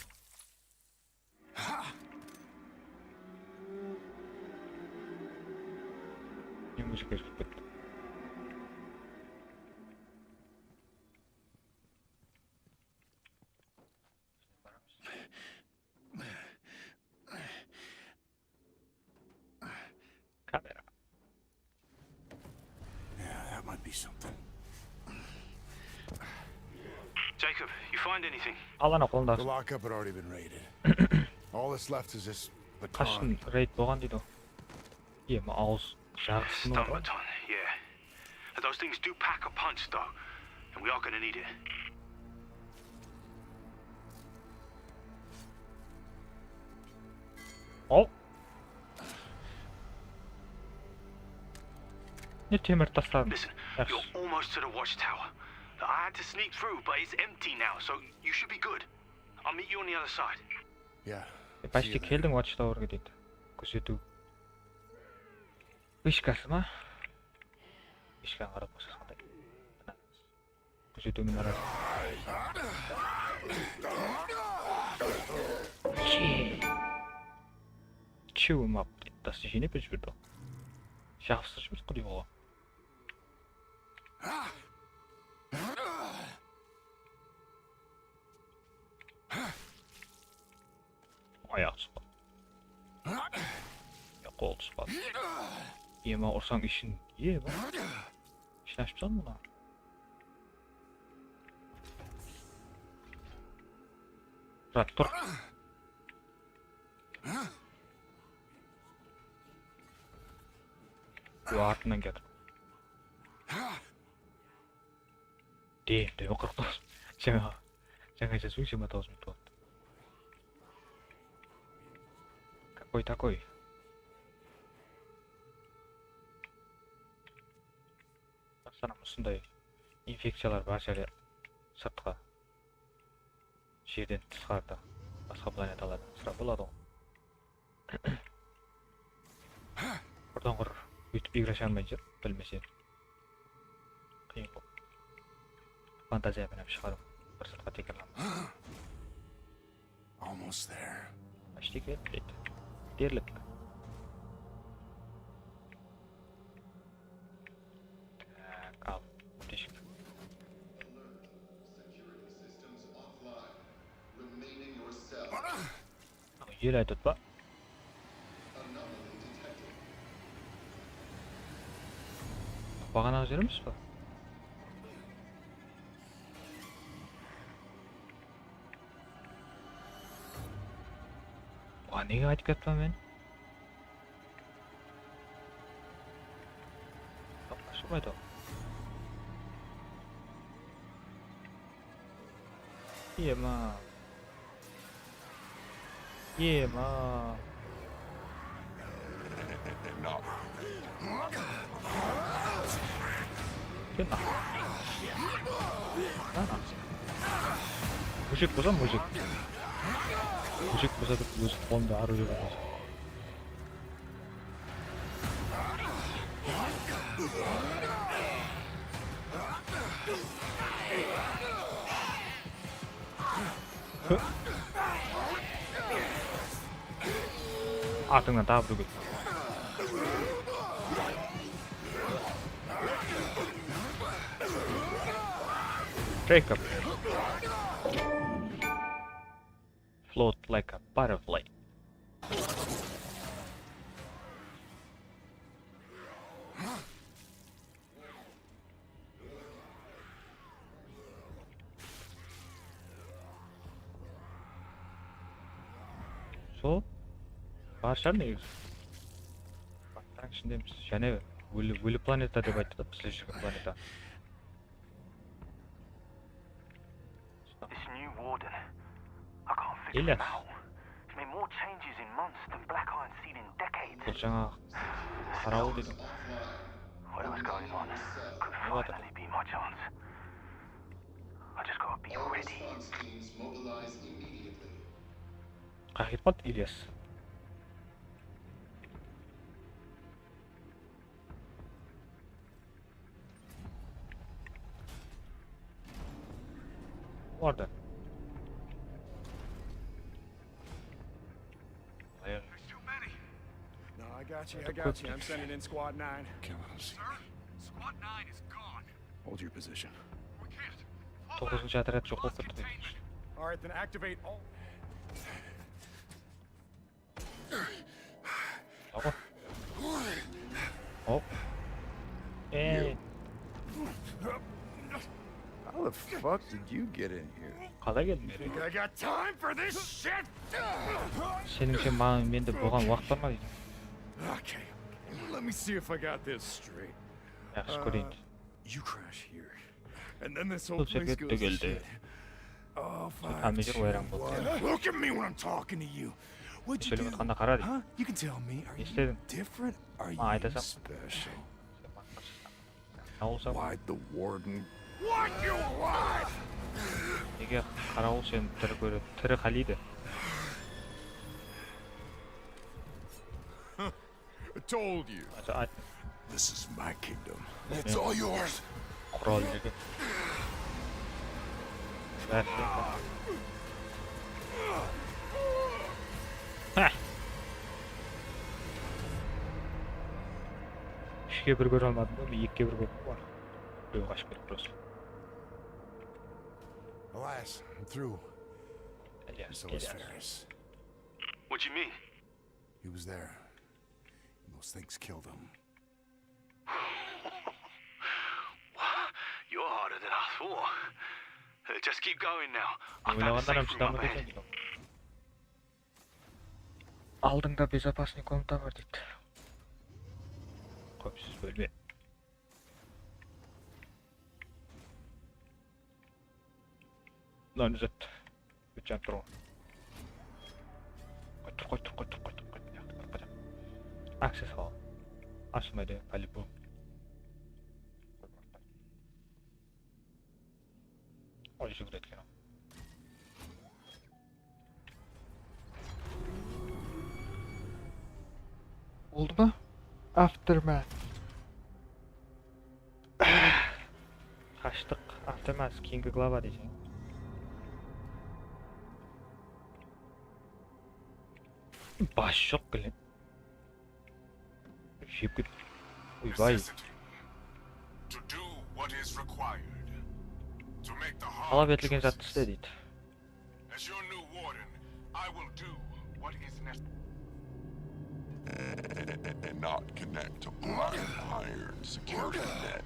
Ne muzıka jıqıp ketti. Kamera. Yeah, that might be something. Jacob, you find anything? Al ana qolındaǵı. The lockup had already been raided. All that's left is this baton. Qashtın reyd bolǵan deydi ǵoy. Iyem awız jarıqsın. Stun baton, yeah. Those things do pack a punch, though, and we are gonna need it. Al. Ne temir tasladım. Listen, yaxshi. You're almost to the watchtower. I had to sneak through, but it's empty now, so you should be good. I'll meet you on the other side. Yeah. E, почти keldiń Watchtowerge deydi. Kúzetiw. Vıshkası ma? Vıshkanı qarap qoysa qanday? Kúzetiw minarası. Chew 'em up deydi. Tastı jıynap jiberdi. Jabıstırıp jiberdi quday bolǵan. Ayaq sıpa. Ya, qol sıpa. Ema ursań ishin ye ba. Ishin ashıp sal mına. Rat tur. Bu artınan keldi. Deyim, deyim, qırq toǵız. Jańa, jańa jazıw jigirma toǵız minut boldı. Какой такой? Basqaram usınday infekciyalar bar jerler sırtqa. Jerden tısqarıda, basqa planetalarda sırap boladı ǵoy. Qurdan qur, óytip igrasha almayın júr, bilmese. Qıyın ǵoy. Fantaziya menen shıǵarıw, bir zatqa tekrarlanba. Almost there. Почти kelip deydi. Derlik. Tak, al. Teshik. Yel aytıp pa? Baǵanaǵı jer emes pa? Oǵan nege qaytıp kiyatırman men? Ashılmaydı. Ema. Ema. Kel. Ana. Mujik bolsa mujik. Mujik bolsa dep ózi qolında orujie bar. Artıńnan tabıtıw kerek. Jacob. Float like a butterfly. Sol. Bar shıǵar negizi. Baqqanıń ishindemiz. Jáne óli, óli planeta dep ayttı da, bizler júrgen planeta. This new warden. I can't figure him out. He's made more changes in months than Black Iron's seen in decades. Bul jańa qarawıl dedim. Whatever's going on, could finally be my chance. I just gotta be ready. Qayıp qaldı Ilyas. Orada. No, I got you, I got you. I'm sending in squad nine. Sir, squad nine is gone. Hold your position. We can't. Toǵızınshı otryad joq bolıp ketti. All right, then activate all. Hop. Hop. Ey. How the fuck did you get in here? Qalay keldiń beri? Think I got time for this shit? Senińshe maǵan, mende buǵan waqıt bar ma deydi. Okay, let me see if I got this straight. Yaqshı kóreyin. You crash here. And then this whole place goes to shit. Oh, five, two, one. Look at me when I'm talking to you. What'd you do? Huh? You can tell me. Are you different? Are you special? Why'd the warden? What you want? Nege qarawıl seni tiri kóre, tiri qáleydi? I told you. This is my kingdom. It's all yours. Qural jege. Bári. Há. Úshke bir kóre almadım da, ekige bir kórdim ǵoy. Birewin qashıp ketip, prosto. Elias, I'm through. Elias, so is Ferris. What do you mean? He was there. And those things killed him. You're harder than I thought. Uh, just keep going now. I found a safe room up ahead. Oylaǵandan hám shıdamlı eken. Aldıńda безопасный komnata bar deydi. Qáwipsiz bólme. Mınanı úzet. Ótken tur ǵoy. Qoy, tur, qoy, tur, qoy, tur, qoy, tur, qoy. Mıyaqta kirip qatam. Access hall. Ashılmaydı, по-любому. Oy, júgiredi eken. Oldı ma? Aftermath. Qashtıq. Aftermath, keyingi glava deyseń. Bas joq, Glen. Jep ket. Oybay. Necessity to do what is required. To make the hard choices. Talap etilgen zattı iste deydi. As your new warden, I will do what is necessary. And not connect to Black Iron. Iron security net.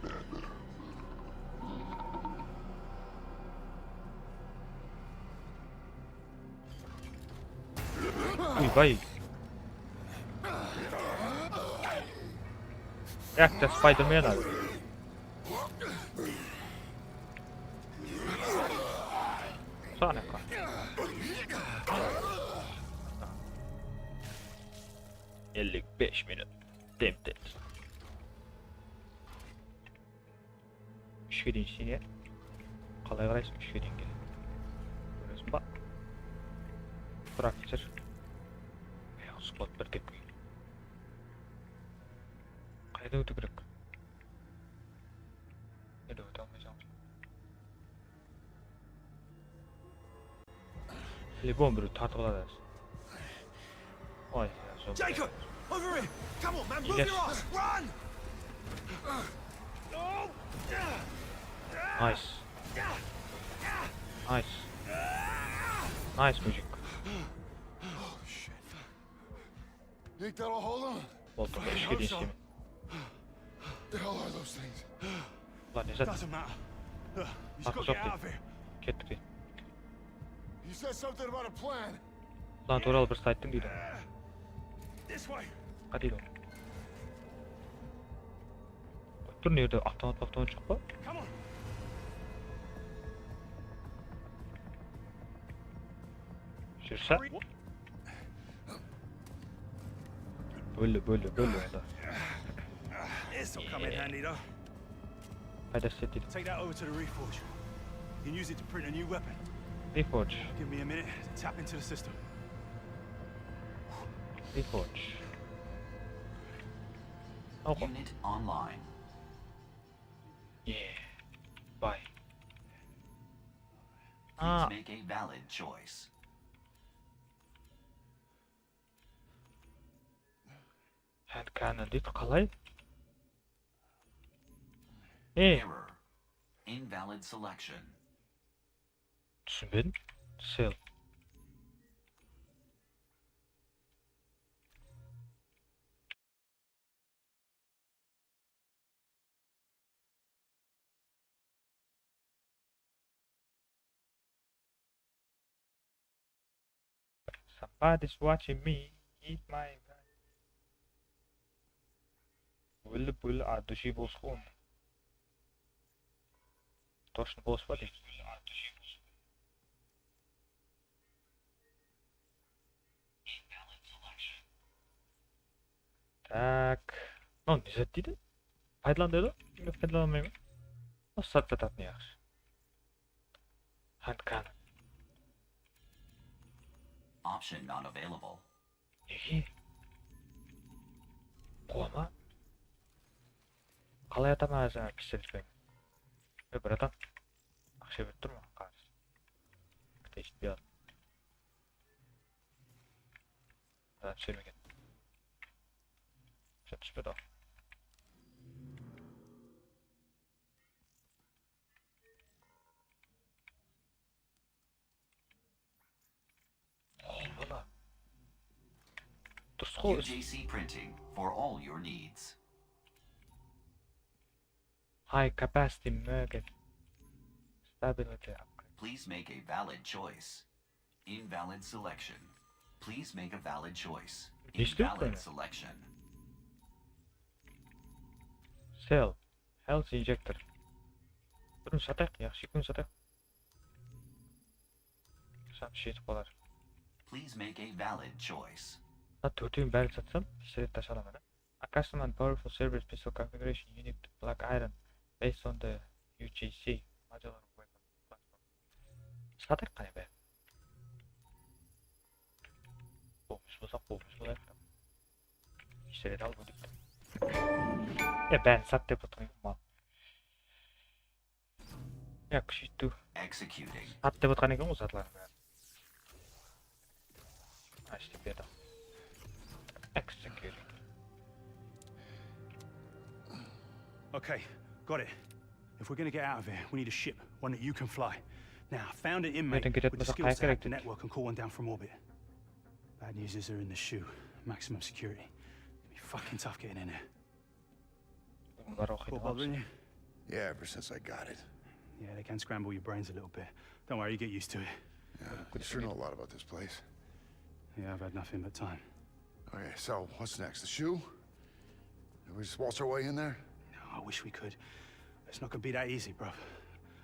Uy, vay. Yakta Spider-Man abi. Saniye. Ellik bes minut. Tempted. Úshke deyin ishine. Qalay qaraysız úshke deyinge? Kóresiz ba? Traktor. Ayaq squat bir tepki. Qayda ótiw kerek? Endi óte almaysań. Любой birew tartıp aladı. Oy, ya, sol. Jacob, over here. Come on, man, move your ass. Run. Nice. Nice. Nice, mujik. Oh, shit. Boldı, ishke deyin isheme. The hell are those things? Ulan ne zat? Doesn't matter. Look, you just gotta get out of here. Kettik deyin. You said something about a plan. Plan tuwralı bir zat ayttıń deydi. This way. Qayda deydi? Tur, ne jerde avtomat, avtomat joq pa? Come on. Júrse. Bólle, bólle, bólle onda. This'll come in handy, though. Paydası jetedi. Take that over to the Reforge. You can use it to print a new weapon. Reforge. Give me a minute to tap into the system. Reforge. Oqo. Unit online. Yeah. Buy. Please make a valid choice. Hand cannon deydi, qalay? E. Error. Invalid selection. Túsinbedim. Sell. Somebody's watching me eat my. Óldi, óldi, а, души boss ǵo onda. Точно boss pa deydi. Так. Mınaw ne zat deydi? Paydalan dedi. Men paydalana almayman. Usı zat satatın yaqshı. Handgun. Option not available. Nege? Quwama. Qalay ataman házir pistolet penen? E, bratan. Aqsha berip turma, qarız. Kite iship berdim. Adam túser eken. Aqsha túspedi-aw. Oy, bala. Durıs ǵo. U J C printing for all your needs. High capacity market. Stability upgrade. Please make a valid choice. Invalid selection. Please make a valid choice. Invalid selection. Sell. Health injector. Birin satayıq, yaqshı, ekewin satayıq. Sam jetip qalar. Please make a valid choice. Mına tórtewin bárin satsam, pistolet tasha alaman, a? A custom and powerful service pistol configuration unique to black iron based on the U J C modular weapon platform. Satayıq qáne bárin. Qoymış bolsaq, qoymış bolayıq. Pistolet alıp ótipti. E, bárin sat dep otırǵan mal. Ya, kúsheyttiw. Executing. Sat dep otqan eken ǵoy zatların bárin. Ashtıp berdi. Executing. Okay, got it. If we're gonna get out of here, we need a ship, one that you can fly. Now, I found an inmate with the skill set to hack the network and call one down from orbit. Bad news is they're in the shoe. Maximum security. It'll be fucking tough getting in there. Bar oqıydı. Bothering you? Yeah, ever since I got it. Yeah, they can scramble your brains a little bit. Don't worry, you get used to it. Yeah, you sure know a lot about this place. Yeah, I've had nothing but time. Okay, so what's next? The shoe? Do we just waltz our way in there? No, I wish we could. It's not gonna be that easy, bro.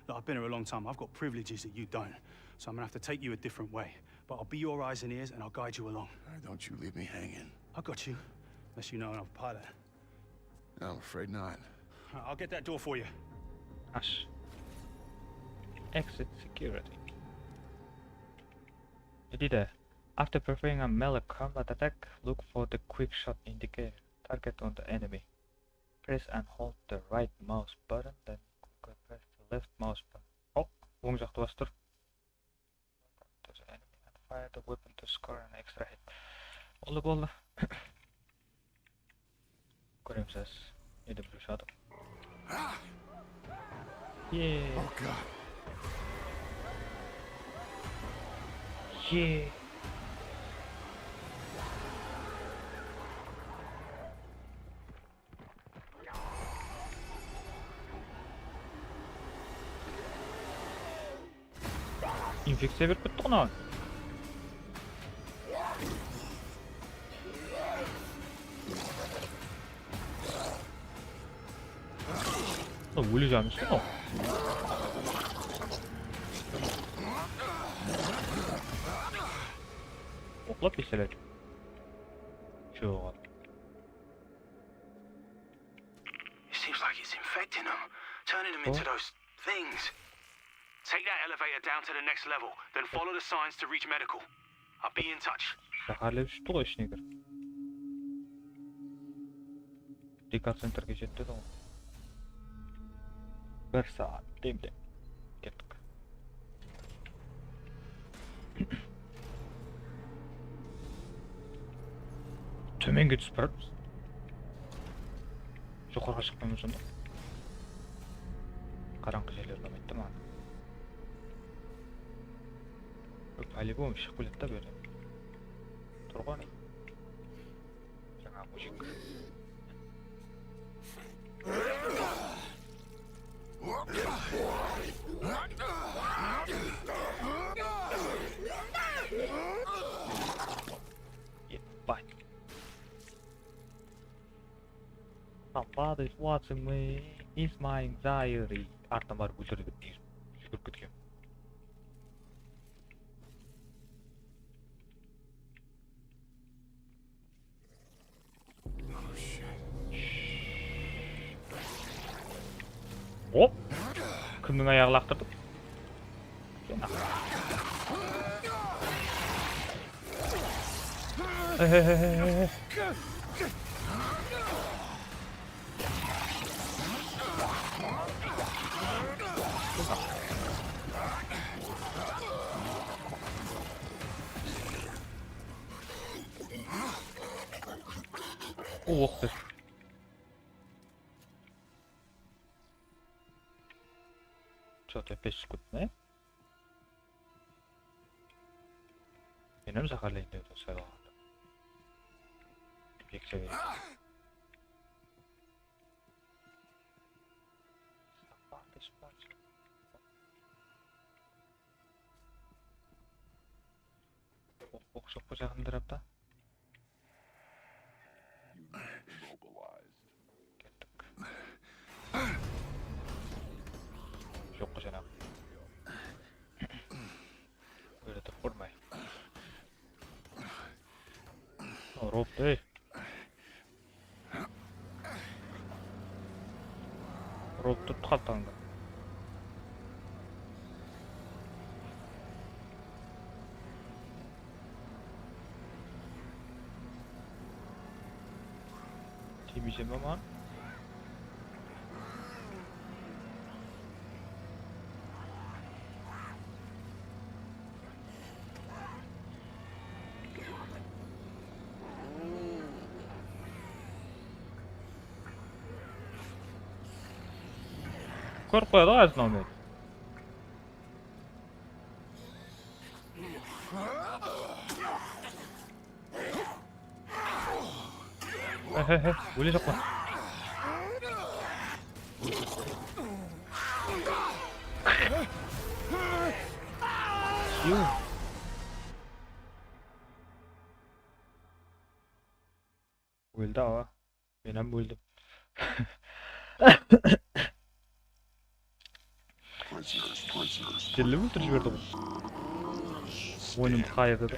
Look, I've been here a long time. I've got privileges that you don't. So I'm gonna have to take you a different way. But I'll be your eyes and ears, and I'll guide you along. All right, don't you leave me hanging. I got you. Unless you know another pilot. I'm afraid not. I'll get that door for you. Ash. Exit security. Ne deydi? After performing a melee combat attack, look for the quick shot indicator target on the enemy. Press and hold the right mouse button, then press the left mouse button. Oq, oń jaqtı bas tur. There's an enemy and fire the weapon to score an extra hit. Boldı, boldı. Kóremiz házir. Nede birew shadı. Ye. Oh god. Ye. Infekciya berip ketti ǵo mınaw. Mınaw óli janı ushın ǵo. Oqlap pistolet. Joq. It seems like it's infecting them, turning them into those things. Take that elevator down to the next level, then follow the signs to reach medical. I'll be in touch. Záhárlep júripti ǵoy ishine kirip. Dekoncentrge jetti ǵoy. Bir saat demle. Kettik. Tómenge túsip baratırmız. Joqarıǵa shıqpaymız onda. Qarańǵı jerler unamaydı da maǵan. По-любому shıǵıp keledi da bu jerden. Tur ǵo áne. Jańa mujik. Ебать. Somebody is watching me. Is my anxiety. Artına barıp óltirdi dep júgirip ketken. Hop. Kimniń ayaǵın laqtırdım? Ey, ey, ey, ey, ey. Oq bir. Что-то песик ne? Meni hám záhárleyin dep otır saylaǵanda. Infekciya beredi. Oq, oq joq pa jaǵında tarapta? Kettik. Joq ǵo jańa. Bul jerde turıp qoymay. Robot, ey. Robot turıptı qaltańda. Tiymeysen be maǵan? Kórip qoyadı ǵoy, основной. He, he, he, óle joq pa? Yo. Óldi, awa. Men hám óldim. Jelle óltirip jiberdi ǵoy. Oyınımdı qayırdı da.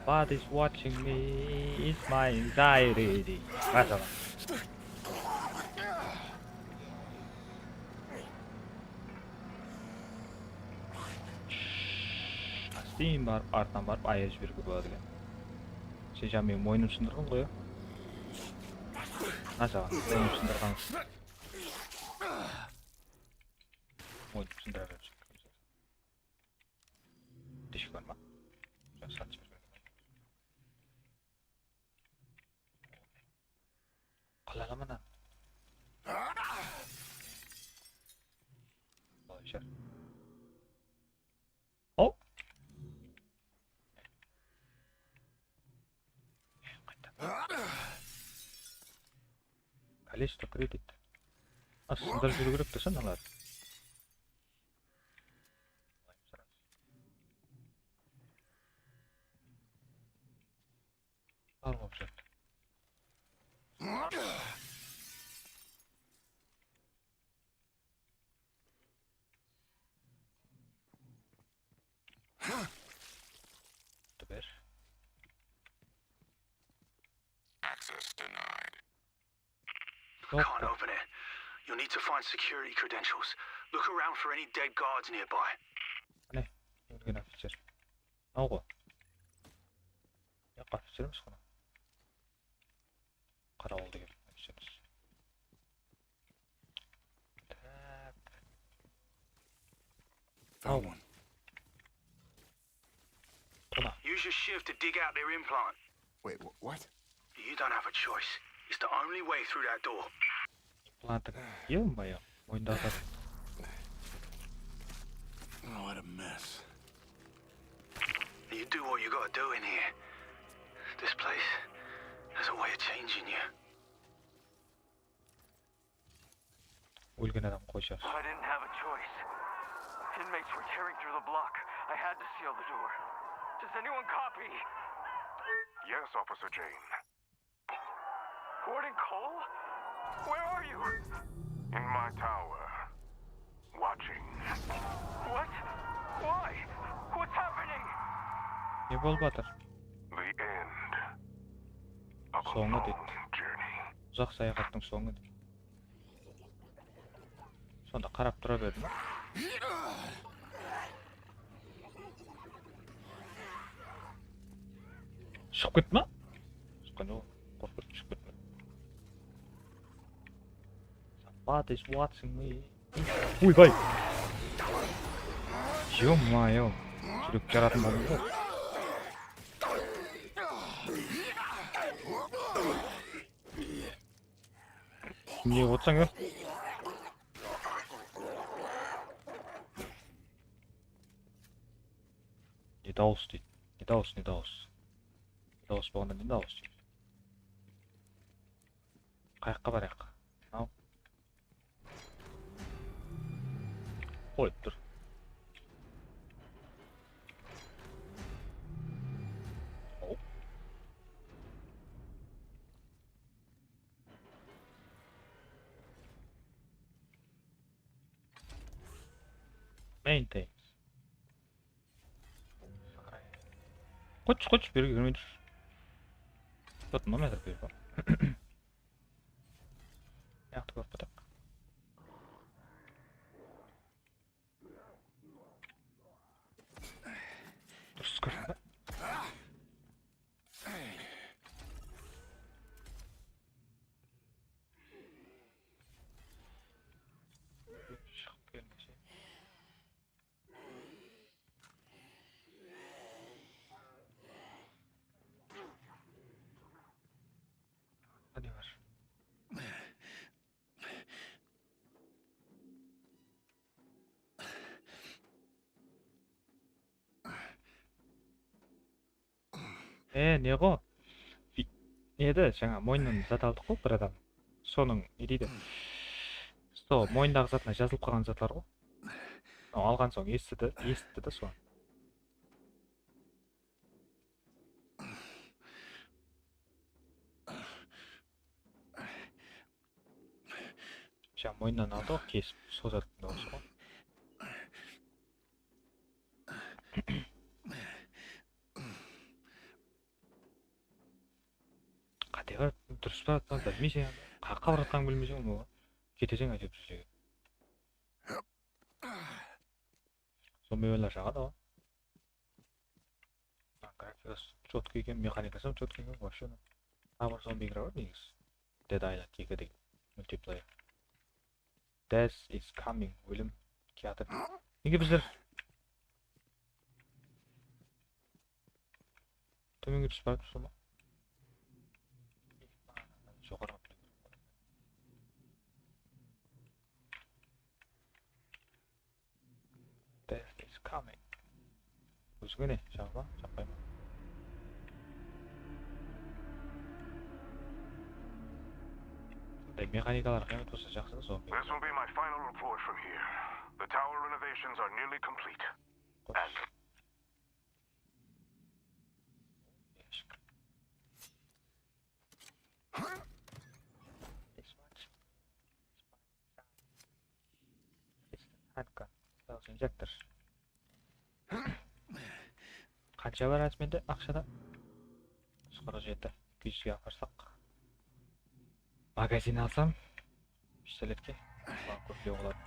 Somebody's watching me, it's my anxiety. Maşallah. Ásteyin barıp, artınan barıp, ayırıp jiberiwge boladı eken. Sen jaǵı meniń moynımdı sındırǵan ǵoy, ya? Maşallah, moynımdı sındırǵansıń. Moynımdı sındıra berip. Deshik bar ma? Satıp jibergen. Qala alaman. Boyshar. Hop. Qayta. Количество кредит. A, sındırıp júriw kerek deseń alar. Al, objet. Ber. Access denied. Can't open it. You'll need to find security credentials. Look around for any dead guards nearby. Mine, ólgen ofitser. Mınaw ǵo. Yoq, ofitser emes ǵo. Qarawıl degen ofitser emes. Tak. Found one. Use your shiv to dig out their implant. Wait, wh- what? You don't have a choice. It's the only way through that door. Plantıń. Ё-моё, moynında atır. Oh, what a mess. You do what you gotta do in here. This place has a way of changing you. Ólgen adam qoyshı. I didn't have a choice. Inmates were tearing through the block. I had to seal the door. Does anyone copy? Yes, Officer Jane. Warden Cole? Where are you? In my tower. Watching. What? Why? What's happening? Ne bolıp atır? The end of a long journey. Sońı deydi. Uzaq sayaxattıń sońı deydi. Sonda qarap tura berdim. Shıǵıp ketti ma? Shıqqan joq. Qorqıp shıǵıp ketti. Somebody's watching me. Oy, bay. Ё-моё. Júrek jarasın aldım ǵoy. Ne otsań, ya? Ne dawıs deydi? Ne dawıs, ne dawıs? Ne dawıs bolǵanda ne dawıs deydi? Qayaqqa barayıq? Mınaw. Qoyıp tur. Hop. Maintains. Qoyshı, qoyshı, bul jerge kirmey tur. Тут номер berip. Mıyaqtı kórip ataq. Durıs kórip. Shıǵıp kelmese. Qáne bar? E, ne ǵo? Vi-, Ne edi, jańa moynınan zat aldıq ǵoy bir adam. Sonıń ne deydi? Sol moynındaǵı zatına jazılıp qalǵan zatlar ǵoy. Al, alǵan soń esitedi, esitti de soǵan. Jańa moynınan aldı ǵoy, kesip, sol zattıń dawısı ǵoy. Qáte bar, durıs pa, bilmeyseń, qa-, qabar atqanıńdı bilmeyseń, oǵan keteseń, áytewir, bir jerge. Zombi oyınlar jaǵadı ǵoy. Grafikası chotko eken, mexanikası chotko eken, вообще. Taǵı bir zombi igra bar negizi. Dead Island eki degen multiplayer. Death is coming, ólim kiyatır. Nege bizler tómenge túsip baratırmız sonda? Joqarı. Death is coming. Ózińe ne, jaǵa ma, jaqpay ma? Bunday mexanikalar qıymet bolsa jaqsı da, zombi. This will be my final report from here. The tower renovations are nearly complete. And Handgun, self injector. Qansha bar házir mende aqshada? Qırq jeti. Eki júzge aparsaq. Magazin alsam, pistoletke. Buǵan kóplep boladı.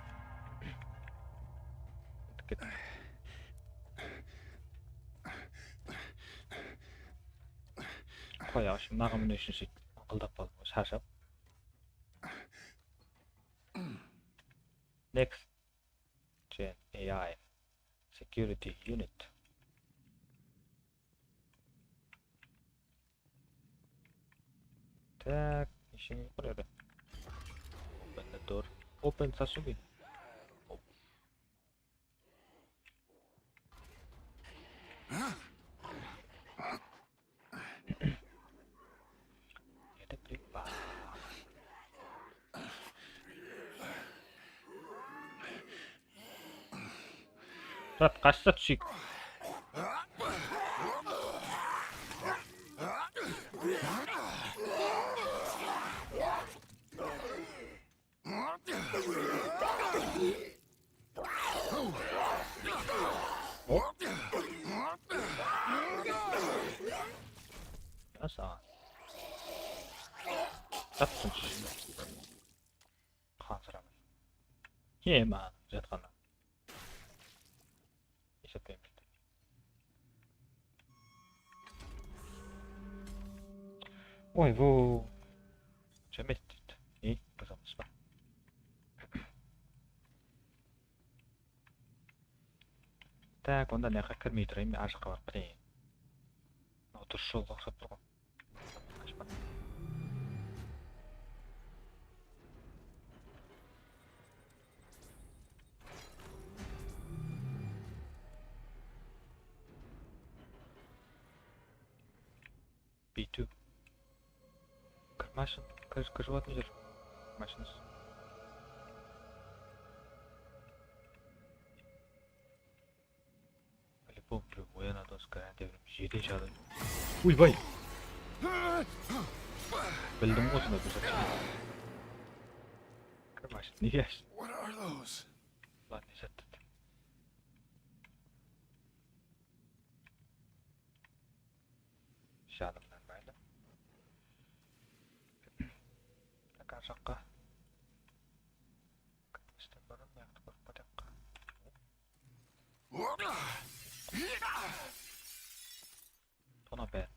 Kettik, kettik. Qoy, ashı, mınaǵan mine ushın sóytip, ıńqıldap qaldım, sharshap. Next Gen A I Security Unit. Tak, neshe minut qur edi? Open the door. Open Sasuke. Turat, qashsa túseyik. Saǵan. Tattım. Qansıramay. Ema, jatqannan. Esaplayman. Oy, bu. Jámet deydi. Ne? Qızamız ba? Tak, onda mıyaqqa kirmey turayın, men ar jaqqa barıp keteyim. Mınaw durıs jolǵa uqsap tur ǵoy. Biytiw. Kirmashın, kir, kirip atın jer. Kirmashınız. По-любому birew oyanadı, osı granata birew jedi jadı. Uybay! Bildim ǵoy, sonday bir zat. Kirmashın, nege ashtın? What are those? Lan, ne zat dedi? Janımnan maylı. Tak, ar jaqqa. Kirmestен burın mıyaqtı kórip keteyik. Tona be.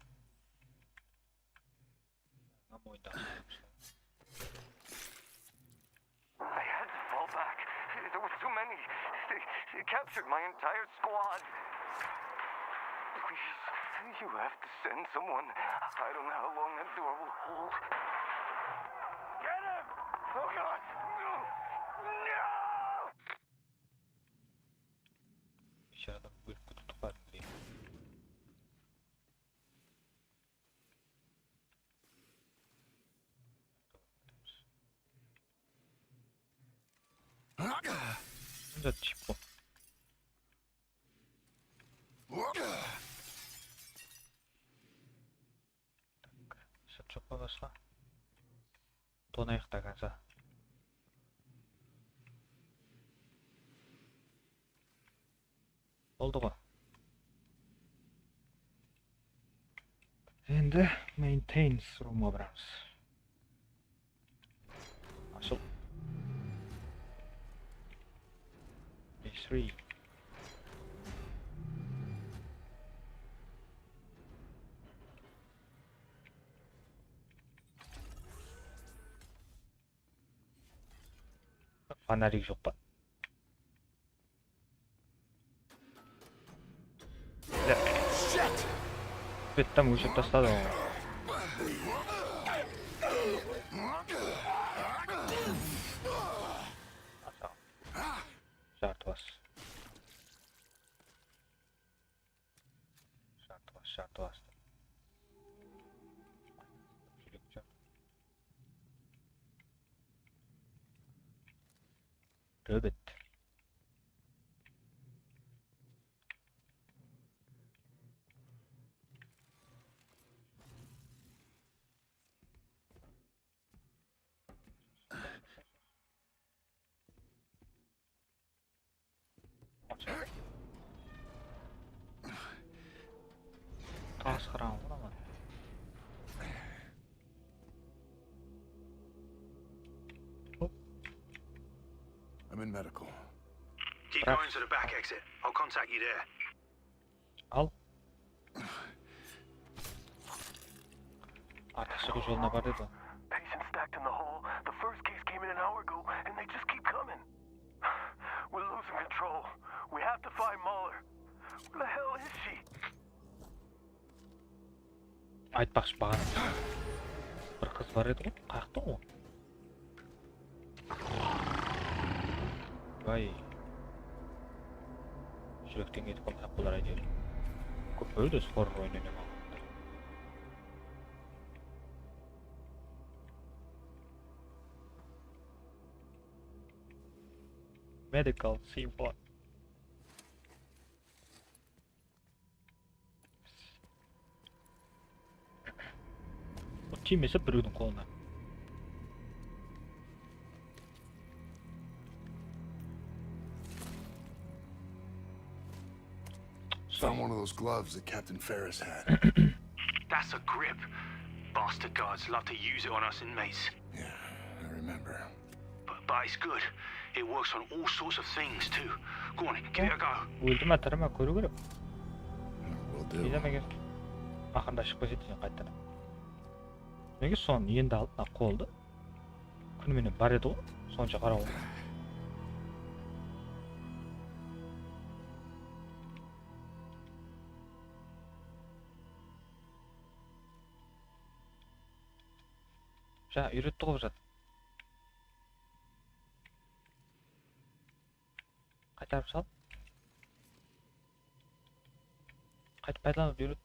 Mına moyındaǵı. I had to fall back. There were too many. They, they captured my entire squad. Please, you have to send someone. I don't know how long that door will hold. Get him! Oh, God! No! No! Biyshara adam ólip ketipti ǵoy. Deyim. Mında tip bol. Sırt joq pa basqa? Donayıq ta, kansa. Boldı ǵo. Endi maintenance roomǵa baramız. Ashıl. B three. Fonarik joq pa? Bettam óshirip tasladı ǵoy. Jartı bas. Jartı bas, jartı bas. Júrek joq. Rabbit. Tas qarań ǵo mınaman. I'm in medical. Keep going to the back exit. I'll contact you there. Al. Artıq shıǵıw jolına bar dedi. Patient stacked in the hall. The first case came in an hour ago, and they just keep coming. We're losing control. We have to find Mahler. Where the hell is she? Aytpaqshı, baǵana bir qız bar edi ǵoy, qayaqta ol? Vay. Júrekten ketip qalsaq bolar, áytewir. Kóp bóldi spor oynaǵan waqıtta. Medical C one. Bul tiymese birewdiń qolına. Found one of those gloves that Captain Ferris had. That's a grip. Bastard guards love to use it on us inmates. Yeah, I remember. But, but it's good. It works on all sorts of things too. Go on, give it a go. Óldi ma, tiri ma, kóriw kerek. Will do. Bilemegen. Aqırında shıqpay ketsin qaytadan. Nege sonı endi aldı, mına qoldı. Kúni menen bar edi ǵoy, sonsha qarawıl. Jańa úyretti ǵoy bir zat. Qaytarıp sal. Qaytıp paydalanıp úyret.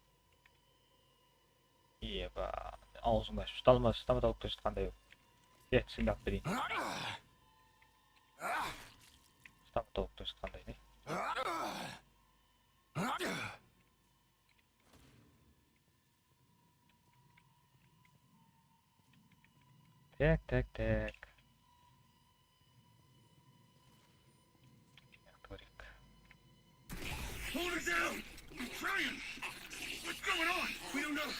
Eba, awzıńdı ashıp, uta alma, stomatologta jatqanday. Ber, tizińdi alıp bereyin. Stomatologta jatqanday, ne? Tak, tak, tak. Hold her down! I'm trying! What's going on? We don't know.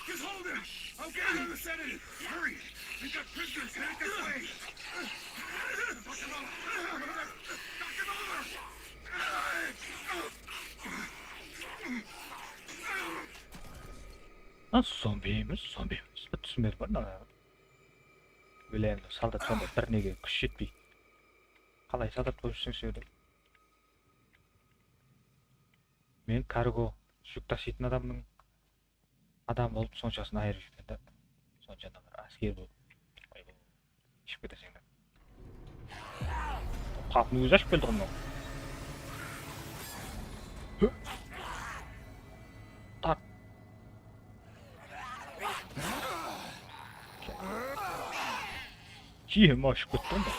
Just hold her! I'll get her on the sedative! Hurry! We've got prisoners headed this way! Knock them over! Knock them over! Lan, zombi emes, zombi emes. Bir túsimedim bar, mına. Óleyin, soldat sonda bir nege kúsh jetpey. Qalay soldat bolıp júrseń, shu jerde? Men kargo, júk tasıytın adamnıń adamı bolıp, sonshasın ayırıp júrmen da. Sonsha da bir ásker bolıp. Ay, iship keteseń da. Qapını ózi ashıp keldi ǵoy mınaw. Tart. Kiyim ashıp ketti onda.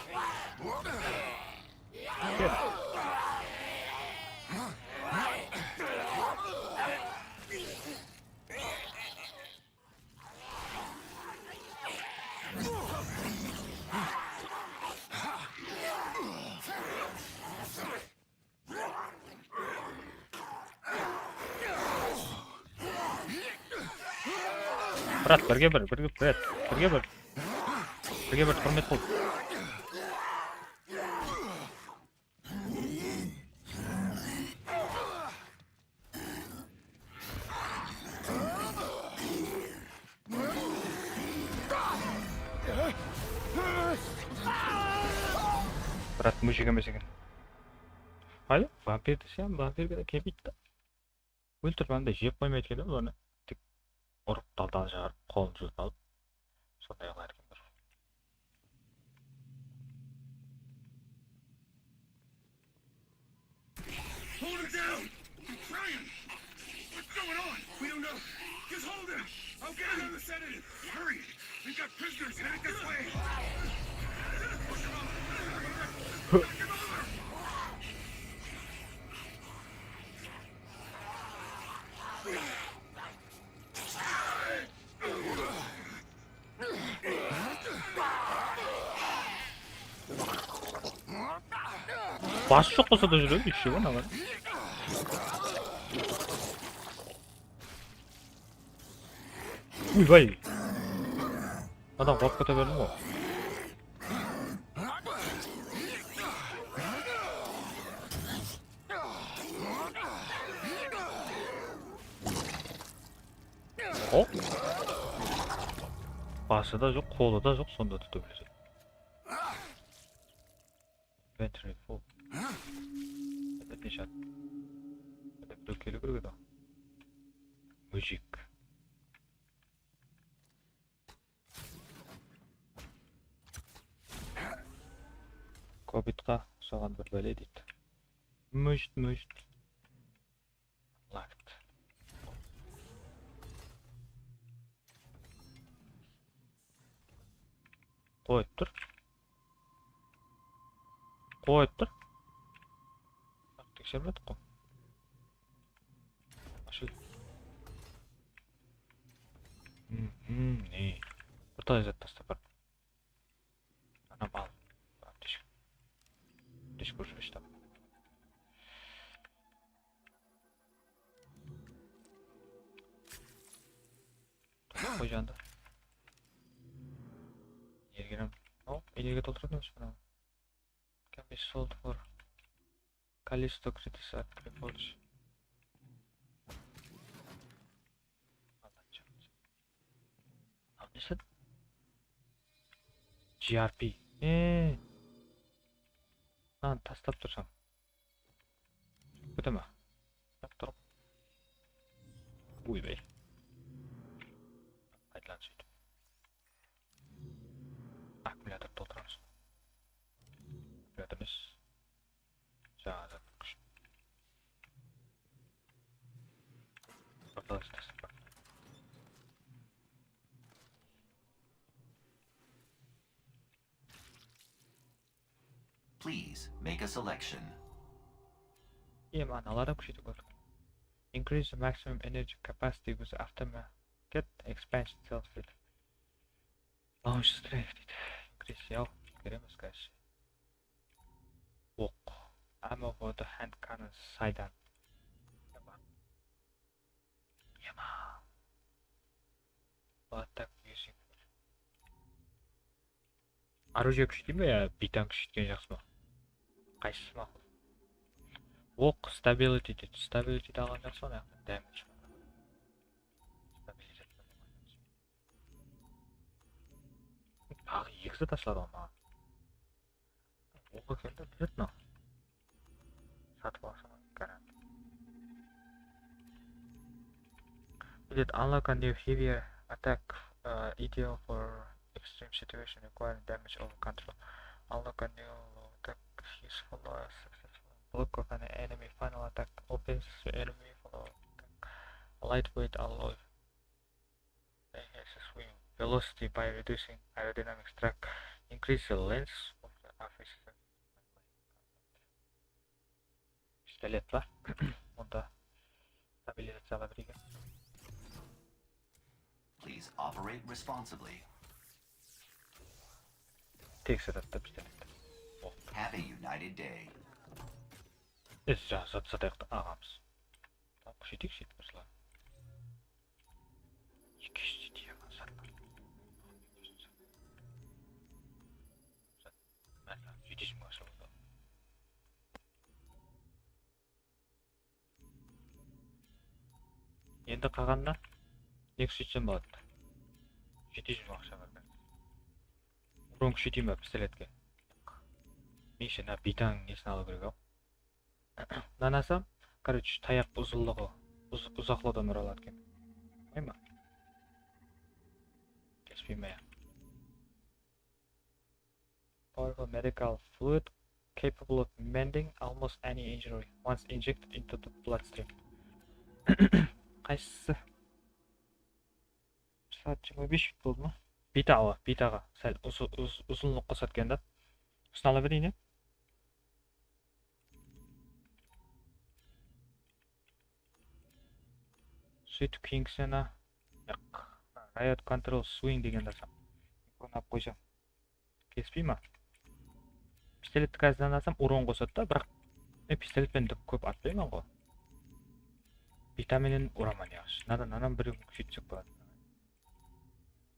Brat, birge bir, birge, brat, birge bir. Birge bir, húrmet qıl. Brat, mújik emes eken. Hayır, vampir desem, vampirge de kelmeydi da. Óltirip, anday jep qoymaydı eken da bulardı. Tek urıp, daldan shıǵarıp, qolın julıp alıp, sonday qılar eken bir. Hold it down! I'm trying! What's going on? We don't know. Just hold him! I'll get another sedative! Hurry! We've got prisoners headed this way! Push him over! Knock him over! Bası joq bolsa da júredi, ishshi ǵoy, naǵan. Uy, bay. Adam qorqıp kete berdim ǵoy. Hop. Bası da joq, qolı da joq, sonda da tóbelesedi. Inventory full. Endi neshe at? Endi birew keliw kerek edi. Mújik. Kobitqa usaǵan bir bále deydi. Mújt, mújt. Lagt. Qoyıp tur. Qoyıp tur. Teksermedik ǵoy. Ashıl. Mhm, ne? Bir talay zat tastap bardım. Ana bal. Aptechka. Aptechka уже ishtam. Qoy janında. Energiya. O, energiya toltıradı emes mınaw. Can be sold for Callisto Critis at Reforge. Al, nesi? G R P. E. Lan, tastap tursam. Kete me? Tap turıp. Oybay. Qaytadan sóytip. Akkumulyator toltıramız. Akkumulyator emes. Jańa zat kúsh. Portal islesip. Please make a selection. Em, analar da kúsheytip kórdік. Increase the maximum energy capacity with aftermarket expansion self field. Launch strength deydi. Increase, yaw, beremiz, конечно. Oq. Ammo for the hand cannon sidearm. Ema. Attack using. Оружие kúshli me ya biytank kúshli etken jaqsı ma? Qaysısı maqul? Oq, stability deydi. Stability de alǵan jaqsı ma? Damage. Stability. Taǵı ekisi tasladı ǵoy maǵan. Oqı keldi, biledi mınaw. Satıp alsam, garanti. Biledi, unlock a new heavier attack, uh, ideal for extreme situation requiring damage over control. Unlock a new low attack useful as successful block of an enemy final attack. Opens enemy follow attack. Lightweight alloy. Enhances swing velocity by reducing aerodynamic drag. Increase the length of the office. Pistolet pa? Onda stabilizaciyalar bir eken. Please operate responsibly. Tekseradı da pistoletti. Have a united day. Biz ja-, zat satayıq ta, aǵamız. Tamam, kúsheyteyik, kúsheyteyik, Ruslan. Eki júz deydi ya, Endi qalǵanına ne kúsheytsem boladı? Jeti júz mıń aqsha bar. Uron kúsheyteyim ba pistoletke? Menshe, mına bitanıń nesin alıw kerek-aw. Mınanı alsam, короче, tayaq uzınlıǵı, uz-, uzaqlıqtan ura aladı eken. Qoyma. Kespeyme ya. Powerful medical fluid capable of mending almost any injury once injected into the bloodstream. Qaysısı? Bir saat jigirma bes minut boldı ma? Bita awa, bitaǵa. Sál uzı-, uz-, uzınlıq qosadı eken da. Usını ala bereyin, ya? Sóytip keyingisine, yaq, Riot Control Swing degendi alsam. Bunı alıp qoysam. Kespey ma? Pistoletti házir alsam, uron qosadı da, biraq men pistolet penen de kóp atpayman ǵo. Bita menen uraman yaqshı. Mınadan, mınadan birin kúsheytsek boladı.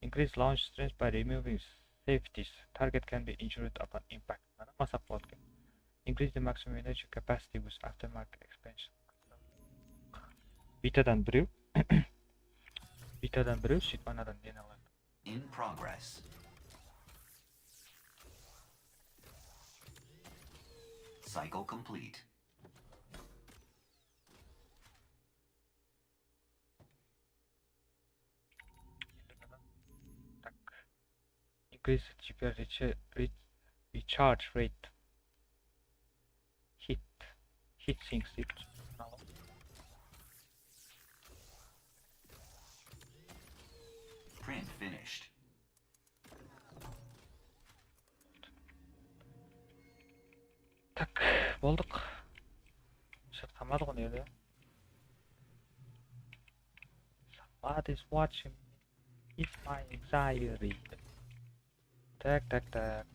Increase launch strength by removing safeties. Target can be injured upon impact. Mınadan alsaq boladı eken. Increase the maximum energy capacity with aftermarket expansion. Bitadan birew. Bitadan birew, sóytip anadan neni alayıq. In progress. Cycle complete. Tak. Increase G P R recha-, re-, recharge rate. Heat. Heat sinks deydi. Print finished. Tak, boldıq. Shat qalmadı ǵo mına jerde. Somebody's watching me. It's my anxiety. Tak, tak, tak.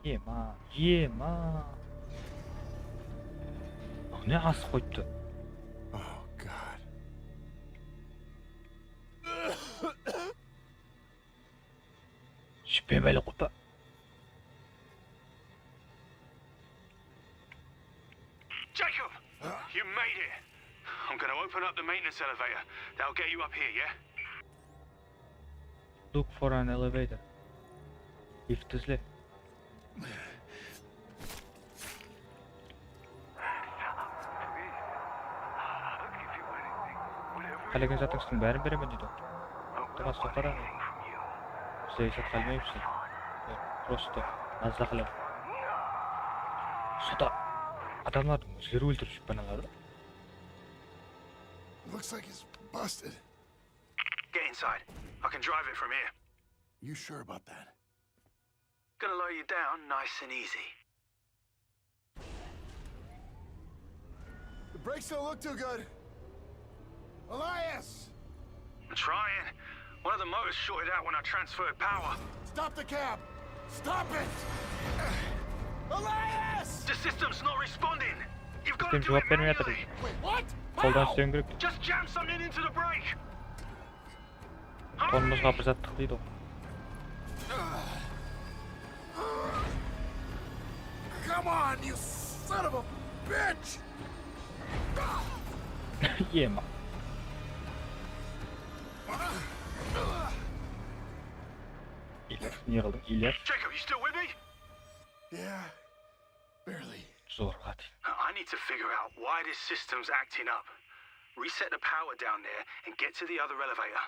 Yema, yema. Ne asıp qoyıptı? Oh, God. Shipemeli qupa. Jacob, you made it. I'm gonna open up the maintenance elevator. That'll get you up here, yeah? Look for an elevator. Lift izle. Qálegen zatıńızdıń bárin beremen deydi. Tomas, toqta da. Bizlerge zat qálmeydi. Prosto mazza qıladı. Sonda adamlardıń ózleri óltirip júp banalardı. Looks like it's busted. Get inside. I can drive it from here. You sure about that? Gonna lower you down nice and easy. The brakes don't look too good. Elias! I'm trying. One of the motors shorted out when I transferred power. Stop the cab! Stop it! Elias! The system's not responding. You've got to do it manually. Sistem juwap bermey atır. Wait, what? Qoldan islewim kerek. Just jam something into the brake. Qolımızǵa bir zat tıqlaydı ol. Come on, you son of a bitch! Yema. İlyas, ne qıldıń, İlyas? Jacob, you still with me? Yeah, barely. Zorladı. I need to figure out why this system's acting up. Reset the power down there and get to the other elevator.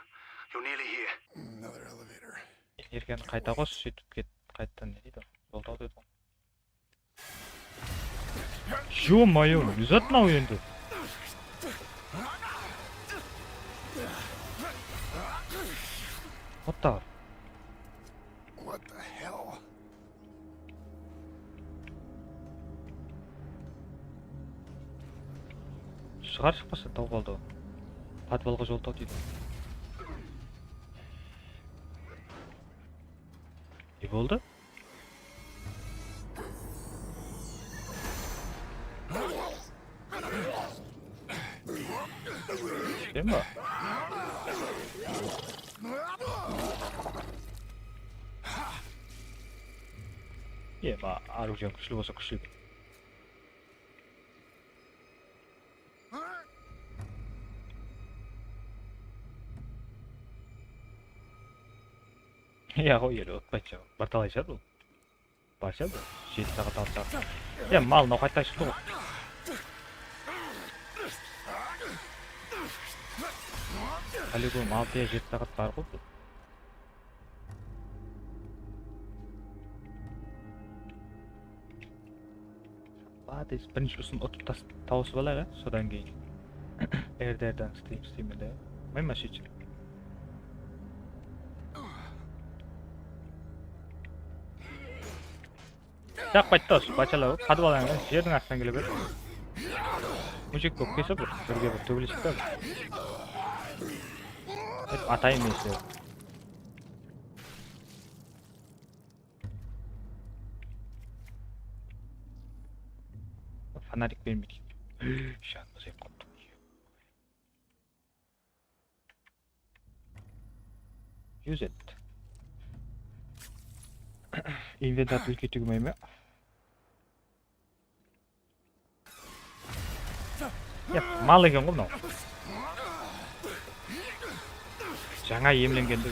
You're nearly here. Another elevator. Energiyanı qayta qos, sóytip ket, qaytadan ne deydi? Jol tawdı edi ǵoy. Ё-моё, ne zat mınaw endi? What the? What the hell? Shıǵar shıqpasa taw qaldı. Podvalǵa jol taw deydi. Ne boldı? Túsedi me? Ema, оружием kúshli bolsa kúshli. Ya, qoy, ele utpaydı. Bir talay shar bul. Barsa da, jeti saat, altı saat. Ya, mal noqayttan shıqtı ǵoy. Полигон altı ya jeti saat bar ǵoy bul. Hades birinshi usın utıp tas-, tawısıp alayıq, ya, sodan keyin. Erderden isteyim, isteyim de. Mayma sheshim. Jaqpaydı da usı bachalaw. Qadıp alań, jerdiń astınan kele ber. Mújik bolıp kelse bir, birge bir tógilesik ta. Dep atayın men sizlerdi. Fonarik bermeydi. Janımız ep qaptı. Use it. Inventardı úlkeytiw kerek me? Ya, mal eken ǵoy mınaw. Jańa emlengendi.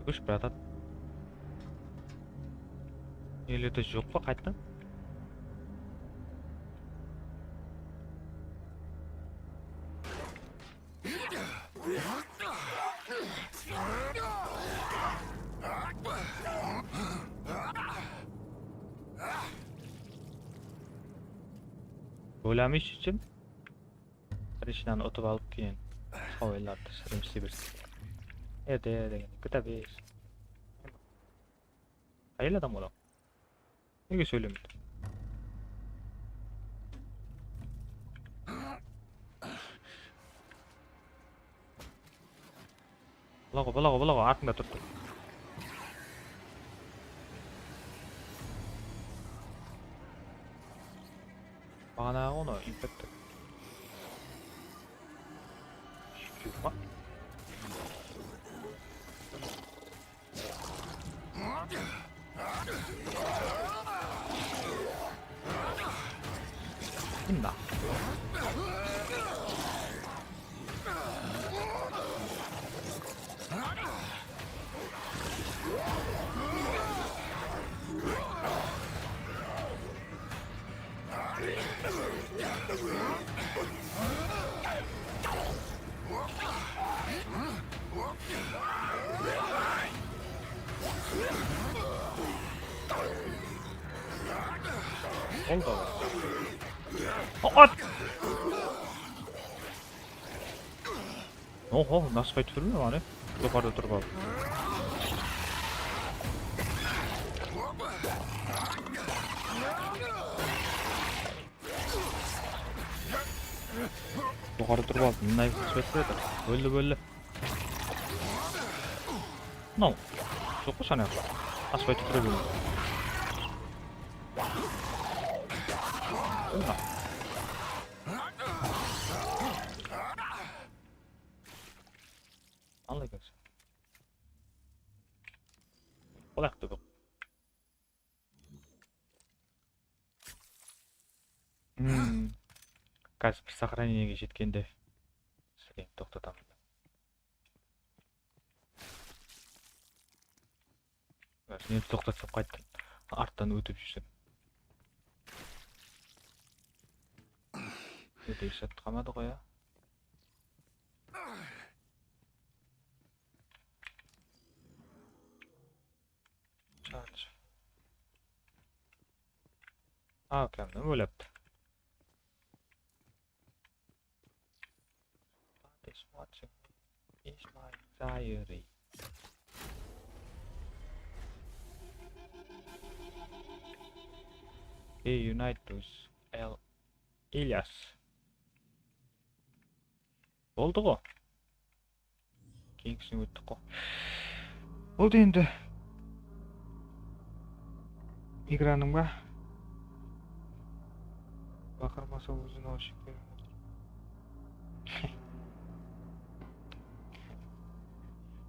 Kúsh, bratan. Elerde joq pa qayttan? Oylamayshı. Krishnanı utıp alıp keyin hawayılardı sırım sibir. Erde degen kitabiz. Qayıl adam ola? Nege sóylemeydi? Bulaǵo, bulaǵo, bulaǵo, artıńda turıptı. Baǵanaǵı onı infektor. Mında. Ol da bar. At! Oho, nasıl qaytıp turmay bar, e? Joqarıda turıp al. Joqarıda turıp al. Mınday kúshli edi. Bóldi, bóldi. Mınaw. Joq ǵoy, sanayaq. Asıp aytıp tura bermey. Mına. Al ekensiz. Qolaq tubiq. Hmm. Házir bir сохранениеge jetkende sizlerdi toqtataman. Meni toqtatsam qayttım. Arttan ótip júrsem. Óte eshat qalmadı ǵoy, ya. Charge. A, ukamnı ólipti. What is watching me is my diary. He unite with El Ilyas. Boldı ǵo. Keyingisine óttik ǵo. Boldı endi. Igranıń ba? Baqırma Sol ózi naushnik penen otır.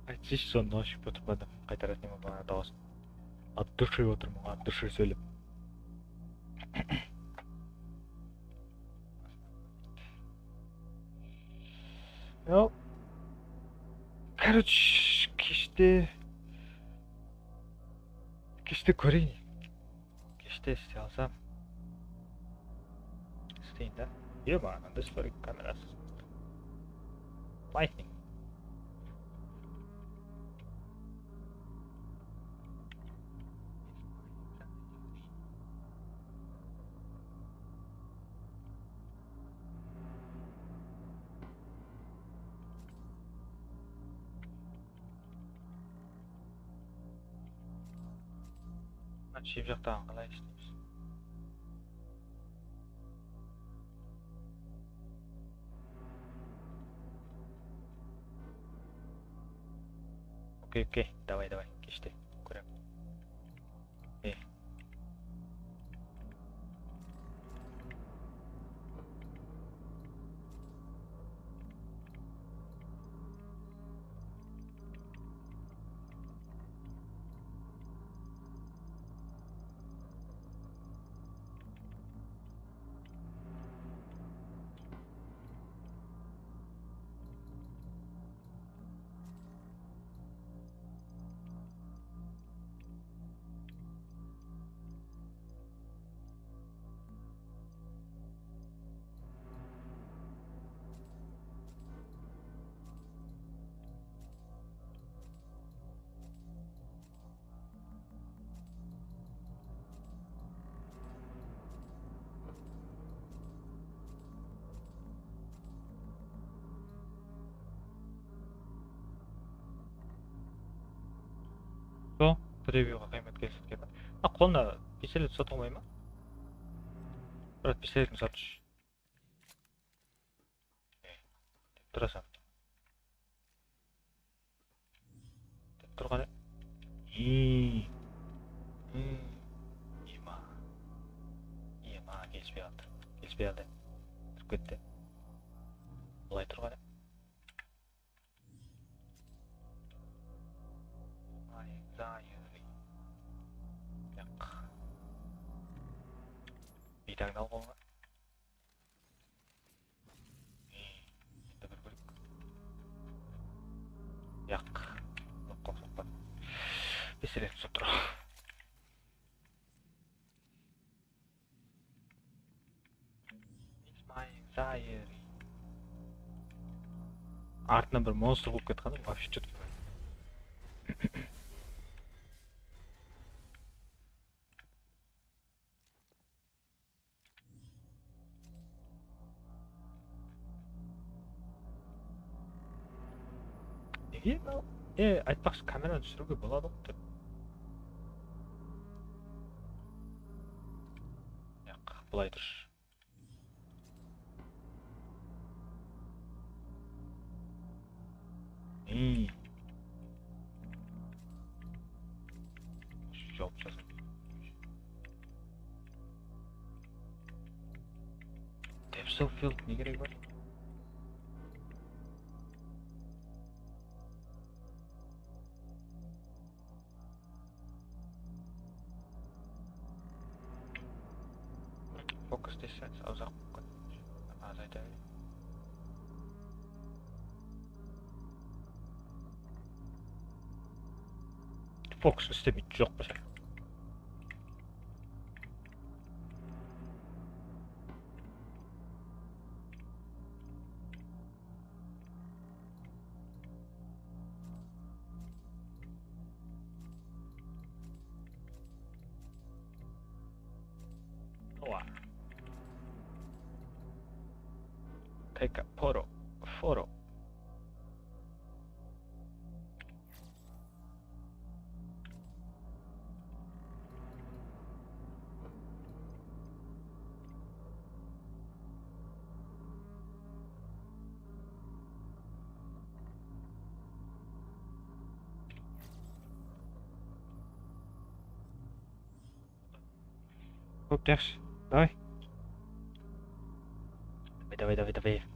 Aytsayshı, sonı naushnik penen otırıp, qaytarasın ema bana dawısın. От души otırman, от души sóylep. Yoq. Короче, keshte, keshte kóreyin. Keshte isley alsam. Isleyin da. Ema, mınday историк kamerası. Lightning. Mına shep jaqtaǵın qalay isleymiz? Okey, okey, davay, davay, keshte kóremen. E. Sol, previewǵa qıymet kelsin eken. A, qolına pistolet usatıp almay ma? Brat, pistoletin usat. Turasań. Tur qáne. Iy. Hmm. Ema. Ema, kelispey atır. Kelispey atır. Turıp ketti. Bılay tur qáne. Anxiety. Yaq. Biydańdı al qolına. Endi bir bólik. Yaq. Ulıp qalsaq pa? Pistolet usıp tur. It's my anxiety. Artına bir monstr bolıp ketken, вообще что-то. Nege mınaw? E, aytpaqshı, kameranı túsiriwge boladı ǵo dep. Yaq, bılay turshı. Iy. Jawıp tasla. Depth of field ne keregi bar? Focus distance uzaq bolıp ketedi. Azayta ber. Focus islemeydi, joq pa sen? Owa. Take a photo. Photo. Kóp jaqsı. Davay. Давай, давай, давай.